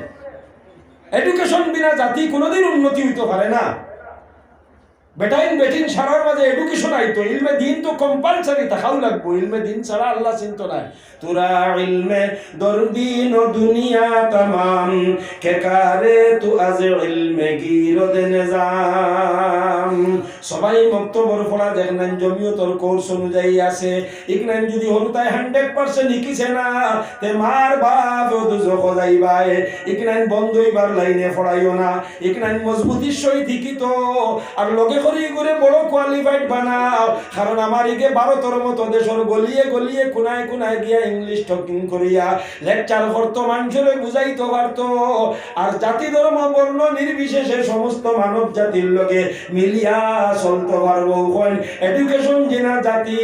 এডুকেশন বিনা জাতি কোনোদিন উন্নতি অইতো পারে না। বেটাইন বেটিন সারার মাঝে এডুকেশন আইতো, ইলমে দিন তো কম্পালসারি থাকাউ লাগবো, ইলমে দিন ছাড়া আল্লাহ চিনতো নায়। তোরা ইলমে দরদিন ও দুনিয়া তামাম, কে কারে তু আজ ইলমে গিরদ নিজাম। সবাই মক্তবর পড়া দেখইন, জমিয়তর কোর্স অনুযায়ী আছে। ইকনাইন যদি হুরুতায় হান্ড্রেড পার্সেন্ট হিকিছে না, তে মার বাপ ও দুজখো যাইবায়। ইকনাইন বন্ধ অইবার লাইনে পড়াইও না। ইকনাইন মজবুতির সহিত হিকিতো, আর লগে করি ইগুরে বড় কোয়ালিফাইড বানাও। কারণ আমার ইগে ভারতর মতো দেশর গলিয়ে গলিয়ে, কুনায় কুনায় গিয়া ইংলিশ টকিং করিয়া লেকচার করতো, মানষরে বুঝাইতো পারতো। আর জাতি ধর্ম বর্ণ নির্বিশেষে সমস্ত মানব জাতির লগে মিলিয়া চলতো পারবো। অখন এডুকেশন বিনা জাতি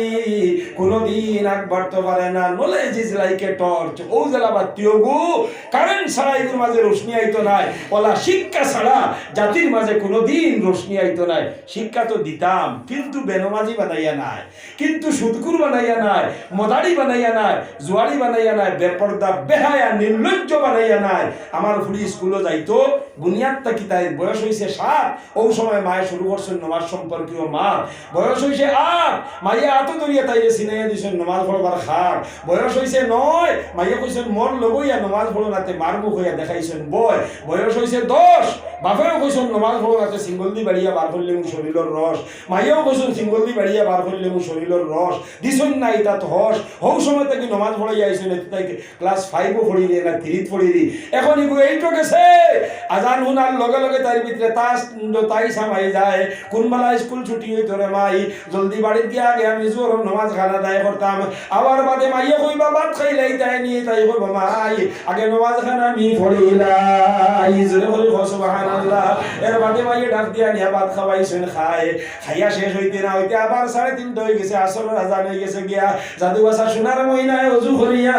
কোনোদিন আগ বাড়তো পারে না। Knowledge is like a torch। অউ যেলা বাত্তি অগু, কারেন্ট ছাড়া ইগুর মাঝে রোশনি আইতো নায়, ওলা শিক্ষা ছাড়া জাতির মাঝে কোনোদিন রোশনি আইতো নায়। শিক্ষা তো দিতাম, কিন্তু বেনমাজি বানাইয়া নায়, কিন্তু সুদখুর বানাইয়া নায়, মদারি বানাইয়া নায়, জুয়ারি বানাইয়া নায়, বেপর্দা, বেহায়া, নির্লজ্জ বানাইয়া নায়। আমার ফুড়ি স্কুলো যাইতো, বুনিয়াদ থাকি তাইর বয়স অইছে সাত, অউ সময় মায়ে শুরু করছইন নমাজ সম্পর্কীয় মাত। বয়স অইছে আট, মায়ে আতো ধরিয়া তাইরে চিনাইয়া দিছইন নমাজ পড়বার খার। বয়স অইছে নয়, মায়ে কইছইন, "মোর লগে অইয়া নমাজ পড়ো না তে মার মুখ অইয়া দেখাইছইন বয়।" বয়স অইছে দশ, বাপেও কইছইন, "নমাজ পড়ো না তে সিঙ্গল দি বাড়িয়া বার করলে মুশকিল।" শরীলর রস। মাইয়াও কইছইন, সিঙ্গল দি বাড়িয়া বার করিলে মু শরীলর রস। দিছইন না ইতাত হস। হউ সময় থাকি নমাজ পড়াইয়া আইছইন, এতে তাই ক্লাস ফাইভও পড়িরি না থ্রিত পড়িরি। এখন ইগু এইটো গেছে, আজান হুনার লগে লগে তাইর ভিতরে তাস, তাইস হামাই যায়। কুনবেলা স্কুল ছুটি অইতো রে মাই, জলদি বাড়িত গিয়া আগে আমি জোহরর নমাজ খান আদায় করতাম। আবার বাদে মাইয়ে কইবা, "ভাত খাইলাই?" তাই নি, তাই কইবা, "মাই, আগে নমাজ খান আমি পড়িলাই।" জোরে করি কও, "সুবহানাল্লাহ।" এর বাদে মাইয়ে ডাক দিয়া নিয়া ভাত খাওয়াইছইন, খায়। খাইয়া শেষ অইতে না অইতে আবার সাড়ে তিনটা অই গেছে, আসরর আজান অই গেছে গিয়া। জাদু বাসা সোনার ময়নায় অজু করিয়া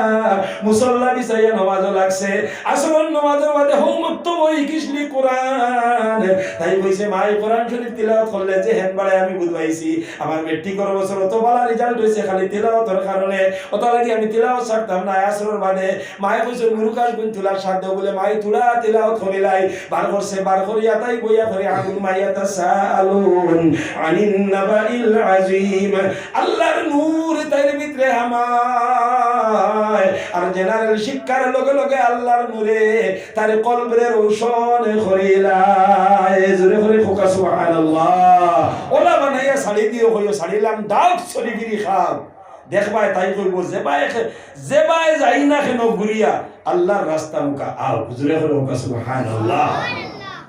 মুসল্লা বিছাইয়া নমাজও লাগছে। আসরর নমাজর বাদে হউ মক্তবো হিকিছলি কোরআন। তাই কইছে, "মাই, কোরআন শরীফ তিলাওয়াত করলে যে হেন বাড়ে আমি বুঝবাইছি, আমার মেট্রিকর বছর অত বালা রেজাল্ট অইছে খালি তিলাওয়াতর কারণে, অতা লাগি আমি তিলাওয়াত ছাড়তাম না।" আসরর বাদে মায়ে কইছে, "মুরুকাশ গুন তুলার সাধ্য বলে মাই তুলা তিলাওয়াত করিলাই।" বার করছে, বার করিয়া তাই বইয়া করে, "আম্মা ইয়াতাসাআলুন আনিন নাবাইল আযীম।" আল্লাহর নূর তাইর ভিতরে হামায়। আর জেনারেল শিক্ষার লগে লগে আল্লাহর নূরে তার কলবরে রোশন করিলায়। জোরে করি কউক্কা সুবহানাল্লাহ। অলা বানাইয়া ছাড়ি দিও, কইও, "ছাড়িলাম, দাউদ শরীফেরই খাব।" দেখবায় তাই কইবো, "যেবায় খে-, যেবায় যাই না কেন ঘুরিয়া, আল্লাহর রাস্তা মুখা আও।" জোরে করি কউক্কা সুবহানাল্লাহ।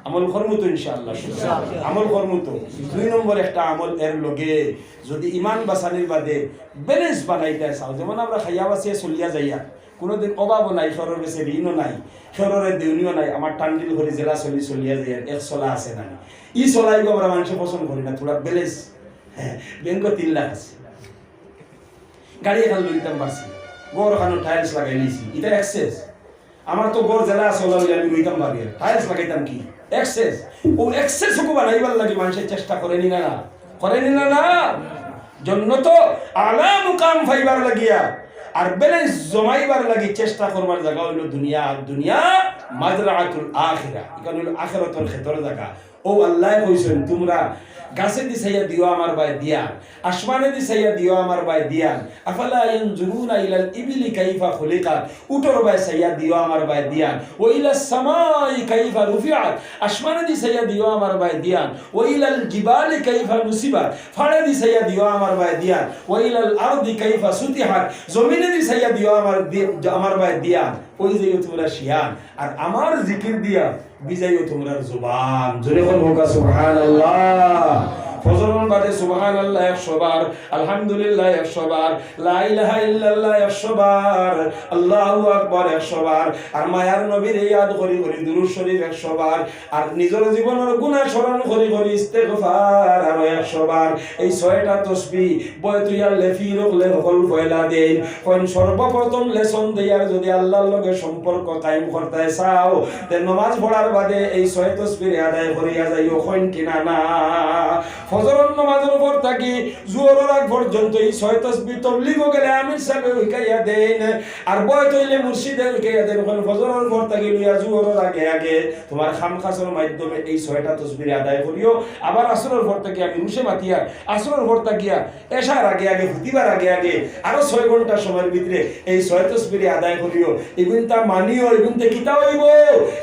আমল করমু তো ইনশাআল্লাহ? আমল করমু তো। দুই নম্বর একটা আমল এর লগে, যদি ইমান বাঁচানির বাদে ব্যালেন্স বানাইতায় চাও, যেমন আমরা খাইয়া বাঁচিয়া চলিয়া যাইয়া, কুনুদিন অভাবও নাই, কেউরর গেছে ঋণও নাই, কেউররে দেউনিও নাই, আমার টান্ডিল করি যেলা চলি চলিয়া যাইয়া, এক চলা আছে না নি? ই চলাইগু আমরা মানষে পছন্দ করি না, থুড়া ব্যালেন্স। হ্যাঁ, ব্যাংকো তিন লাখ আছে, গাড়ি এখান লইতাম পারছি, ঘর ওখানো টাইলস লাগাই নিছি, ইটা এক্সেস। আমার তো ঘর যেলা আছে, অলা লইয়া আমি রইতাম পারি, আর টাইলস লাগাইতাম কি? এক্সেস। অউ এক্সেস অগু বানাইবার লাগি মানষে চেষ্টা করেনি না, না? করেনি না, না? জন্নতো আলা মুকাম পাইবার লাগিয়া আর ব্যালেন্স জমাইবার লাগি চেষ্টা করবার জাগা অইলো দুনিয়া। আর দুনিয়া মাজরাতুল আখিরা, ইখান অইলো আখিরাতর খেতর জাগা। অউ আল্লায় কইছইন, "তুমরা গাছেদি চাইয়া দিও আমার বায় দিয়ান, আসমানেদি চাইয়া দিও আমার বায় দিয়ান। আফালা ইয়ানজুরুনা ইলাল ইবিলি কাইফা খুলিকাত, উটর বায় চাইয়া দিও আমার বায় দিয়ান। ওয়া ইলাস সামাই কাইফা রুফিআত, আসমানেদি চাইয়া দিও আমার বায় দিয়ান। ওয়া ইলাল জিবালি কাইফা নুসিবাত, ফাড়েদি চাইয়া দিও আমার বায় দিয়ান। ওয়া ইলাল আরদি কাইফা সুতিহাত, জমিনেদি চাইয়া দিও আমার দি-, আমার বায় দিয়ান।" অউ যাইও তুমরা শিয়ান। আর আমার জিকির দিয়া ভিজাইও তুমরার জুবান। জোরে কও, কউক্কা সুবহানাল্লাহ। ফজরর বাদে সুবহানাল্লাহ একশো বার, আলহামদুলিল্লাহ একশো বার, লা ইলাহা ইল্লাল্লাহ একশো বার, আল্লাহু আকবার একশো বার, আর মায়ার নবীরে ইয়াদ করি করি দুরূদ শরীফ একশো বার, আর নিজর জীবনর গুনা স্মরণ করি করি ইস্তেগফার আরো একশো বার। এই ছয়টা তসবি বয়ত অইয়া লেফি রকলে হকল পয়লা দেইন। কইন সর্বপ্রথম লেসন দেইয়ার যদি আল্লাহর লগে সম্পর্ক কায়েম করতায় চাও, তে নমাজ পড়ার বাদে এই ছয় তসবিরে আদায় করিয়া যাইও, কইন কি না, না? ফজরর নমাজর পর থাকি জুহরর আগ পর্যন্ত এই ছয় তসবি তবলিগো গেলে আমির সাবে হিকাইয়া দেইন, আর বয়ত অইলে মুর্শিদে হিকাইয়া দেইন। কইন ফজরর পর থাকি লইয়া জুহরর আগে আগে তুমার কাম কাজর মাধ্যমে এই ছয়টা তসবিরে আদায় করিও, আবার আসরর পর থাকি আমি রুশে মাতিয়ার, আসরর পর থাকিয়া এশার আগে আগে, হুতিবার আগে আগে আরো ছয় ঘন্টা সময়র ভিতরে এই ছয় তসবিরে আদায় করিও। ইগুনতা মানিও, ইগুনতে কিতা অইবো?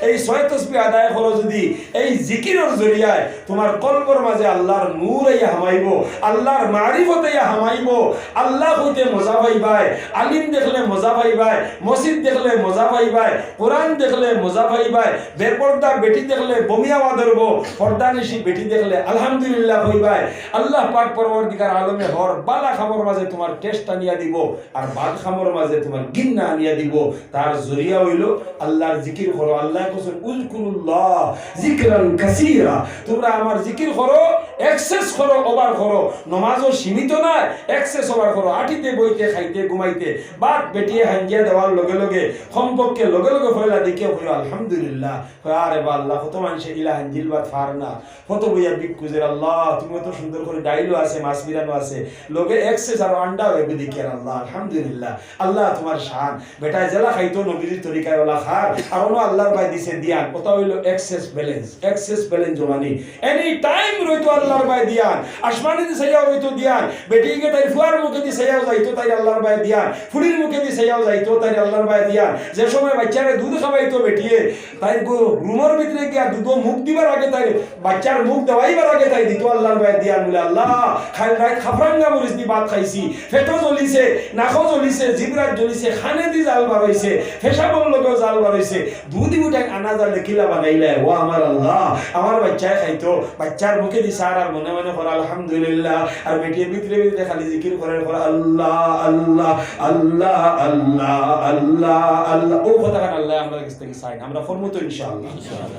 এই ছয় তসবি আদায় করো যদি, এই জিকিরর জরিয়ায় তুমার কলবর মাঝে আল্লাহর নূর আইয়া হামাইবো, আল্লাহর মারিফত আইয়া হামাইবো, আল্লাহ কইতে মজা পাইবায়, আলিম দেখলে মজা পাইবায়, মসজিদ দেখলে মজা পাইবায়, কোরআন দেখলে মজা পাইবায়, বেপর্দা বেটি দেখলে বমি আওয়া ধরবো, পর্দানিশি বেটি দেখলে আলহামদুলিল্লাহ কইবায়। আল্লাহ পাক পরওয়ারদিগার আলমে হর বালা কামর মাঝে তুমার টেস্ট আনিয়া দিবো, আর বাদ কামর মাঝে তুমার ঘিন্না আনিয়া দিবো। তার জরিয়া অইলো আল্লাহর জিকির করো। আল্লায় কইছইন, "উযকুরুল্লাহ যিকরান কাসীরা।" তুমরা আমার জিকির করো, এক্সেস করো, ওভার করো। নমাজও সীমিত নায়, এক্সেস ওভার করো। আটিতে, বইতে, খাইতে, ঘুমাইতে, ভাত বেটিয়ে হাঞ্জিয়া দেওয়ার লগে লগে, কমপক্ষে লগে লগে পয়লা দেখিয়া কইও, "আলহামদুলিল্লাহ।" কয়, "আরে বা আল্লাহ, কত মানষে ইলা হাঞ্জিল ভাত পার না।" কত বইয়া ভিক্ষু যে, "আল্লাহ, তুমি অত সুন্দর করি ডাইলও আছে, মাছ বিরানো আছে, লগে এক্সেস আরো আন্ডা অইবো দেখি, আর আল্লাহ, আলহামদুলিল্লাহ, আল্লাহ তুমার শান।" বেটায় যেলা খাইতো নবীজির তরিকায় ওলা খার, আর অনো আল্লাহর বায় দিছে দিয়ান, ওটা অইলো এক্সেস ব্যালেন্স, এক্সেস ব্যালেন্স জমানি। এনি টাইম রইতো আল্লাহর বায় দিয়ান, আসমানেদি চাইয়াও রইতো দিয়ান, বেটিয়ে তাইর ফুয়ার মুখেদি চাইয়াও যাইতো তাইর আল্লাহর বায় দিয়ান, ফুড়ির মুখেদি চাইয়াও যাইতো তাইর আল্লাহর বায় দিয়ান। যে সময় বাইচ্চারে দুধ খাওয়াইতো বেটিয়ে, তাইর গু-, রুমর ভিতরে গিয়া দুধো মুখ দিবার আগে তাইর বাইচ্চার মুখ দেওয়াইবার আগে তাই দিতো আল্লাহর বায় দিয়ান। বুলে, "আল্লাহ, কাইল রাইত খাফরাঙ্গা মরিচ দি ভাত খাইছি, পেটো জ্বলিছে, নাকো জ্বলিছে, জিবরাত জ্বলিছে, কানেদি জাল বার অইছে, পেশাবর লগেও জাল বার অইছে, দুধ উঠাই আনা জালে কিলা বানাইলায়, ও আমার আল্লাহ, আমার বাইচ্চায় খাইতো, বাইচ্চার মুখেদি সার আর মনে মনে করা আলহামদুলিল্লাহ, আর বেটিয়ে ভিতরে ভিতরে খালি জিকির করে, করে আল্লাহ, আল্লাহ, আল্লাহ, আল্লাহ, আল্লাহ, আল্লাহ।" ও কথাখান আল্লায় আমরার গেছ থাকি চাইন, আমরা করমু তো ইনশাআল্লাহ।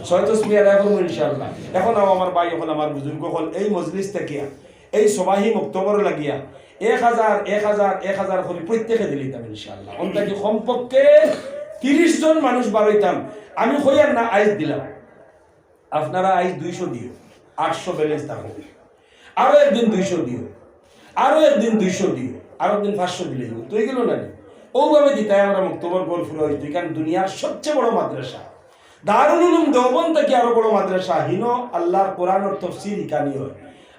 ছয় তসবি আদায় করমু ইনশাআল্লাহ। এখন আও আমার ভাই অকল, আমার বুজুর্গ অকল, এই মজলিস থাকিয়া, এই সবাহি মক্তবর লাগিয়া এক হাজার, এক হাজার, এক হাজার করি প্রত্যেকে দিলিতাম ইনশাআল্লাহ। অন থাকি কমপক্ষে তিরিশ জন মানুষ বারইতাম। আমি কইয়ার না, আইজ দিলাম। আপনারা আইজ দুইশো দিও, আটশো ব্যালেন্স থাকো। আরো একদিন দুইশো দিও, আরো একদিন দুইশো দিও, আরো একদিন পাঁচশো দিলে অইবো। তো অইগেলো না নি? অউভাবে দিতায় আমরা মক্তবর ঘর ফুরা অইতো। ইখান দুনিয়ার সবচেয়ে বড় মাদ্রাসা। দারুল উলুম দেওবন্দ থাকি আরো বড় মাদ্রাসা। হিনো আল্লাহর কোরআনর তফসির হিকানি অয়,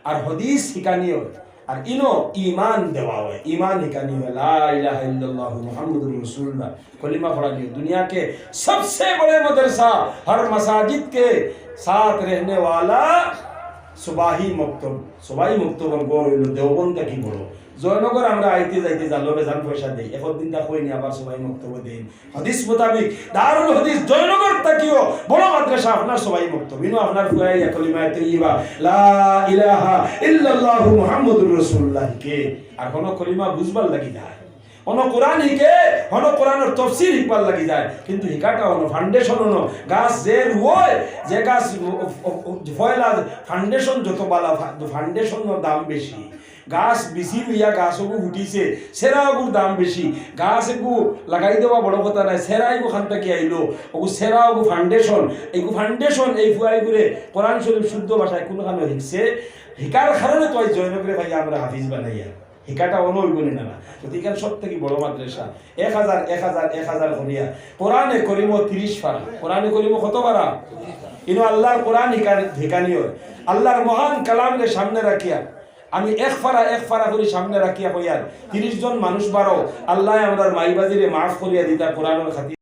আর হাদিস হিকানি অয়, আর ইনো ইমান দেওয়া অয়, ইমান হিকানি অয়, লা ইলাহা ইল্লাল্লাহু মুহাম্মাদুর রাসূলুল্লাহ। কলিমা পড়ানি অয়। দুনিয়া কে সবসে বড়ে মাদ্রাসা, হর মসাজিদ কে সাথ রহনে ওয়ালা সবাহি মক্তব। সবাহি মক্তবর ঘর অইলো দেওবন্দ থাকি বড়। জয়নগর আমরা আইতে যাইতে জালো বেজান পয়সা দেই, একদিন তা কইনি আবার সবাহি মক্তব দেই। হাদিস মোতাবিক দারুল হাদিস জয়নগর থাকিও বড় মাদ্রাসা আপনার সবাই মক্তব। ইনো আপনার ফুয়ায় ইয়া কলিমায়ে তৈয়বা লা ইলাহা ইল্লাল্লাহু মুহাম্মাদুর রাসূলুল্লাহ কে। আর হনো কলিমা বুঝবার লাগি যায়, হনো কোরআন হিকে, হনো কোরআনর তফসির হিকবার লাগি যায়। কিন্তু হিকাটা হনো ফাউন্ডেশন, হনো গাছ যে রুয়, যে গাছ উ-, উ-, উ-, পয়লা ফাউন্ডেশন যত বালা, ফা-, ফাউন্ডেশনর দাম বেশি। গাছ বিচি রুইয়া গাছ অগু ফুটিছে, সেরা অগুর দাম বেশি। গাছ এগু লাগাই দেওয়া বড় কথা নায়, সেরা এগু খান থাকি আইলো, অগু সেরা অগু ফাউন্ডেশন, এগু ফাউন্ডেশন। এই ফুয়াইগুরে কোরআন শরীফ শুদ্ধ ভাষায় কুনখানো হিকছে, হিকার কারণে তো আইজ জয়নগরে ভাই আমরা হাফিজ বানাইয়া। হিকাটা অনো অইবো নি না, না? তো ইখান সব থাকি বড় মাদ্রাসা। এক হাজার, এক হাজার, এক হাজার করিয়া। কোরআনে করিম তিরিশ পারা। কোরআনে করিম কত পারা? ইনো আল্লাহর কোরআন হিকানি, হিকানি অয়। আল্লাহর মহান কালামরে সামনে রাখিয়া আমি এক পারা এক পারা করি সামনে রাখিয়া কইয়ার, তিরিশ জন মানুষ বারো, আল্লায় আমরার মাইবাজিরে মাফ করিয়া দিতা কোরআনর খাতিরে।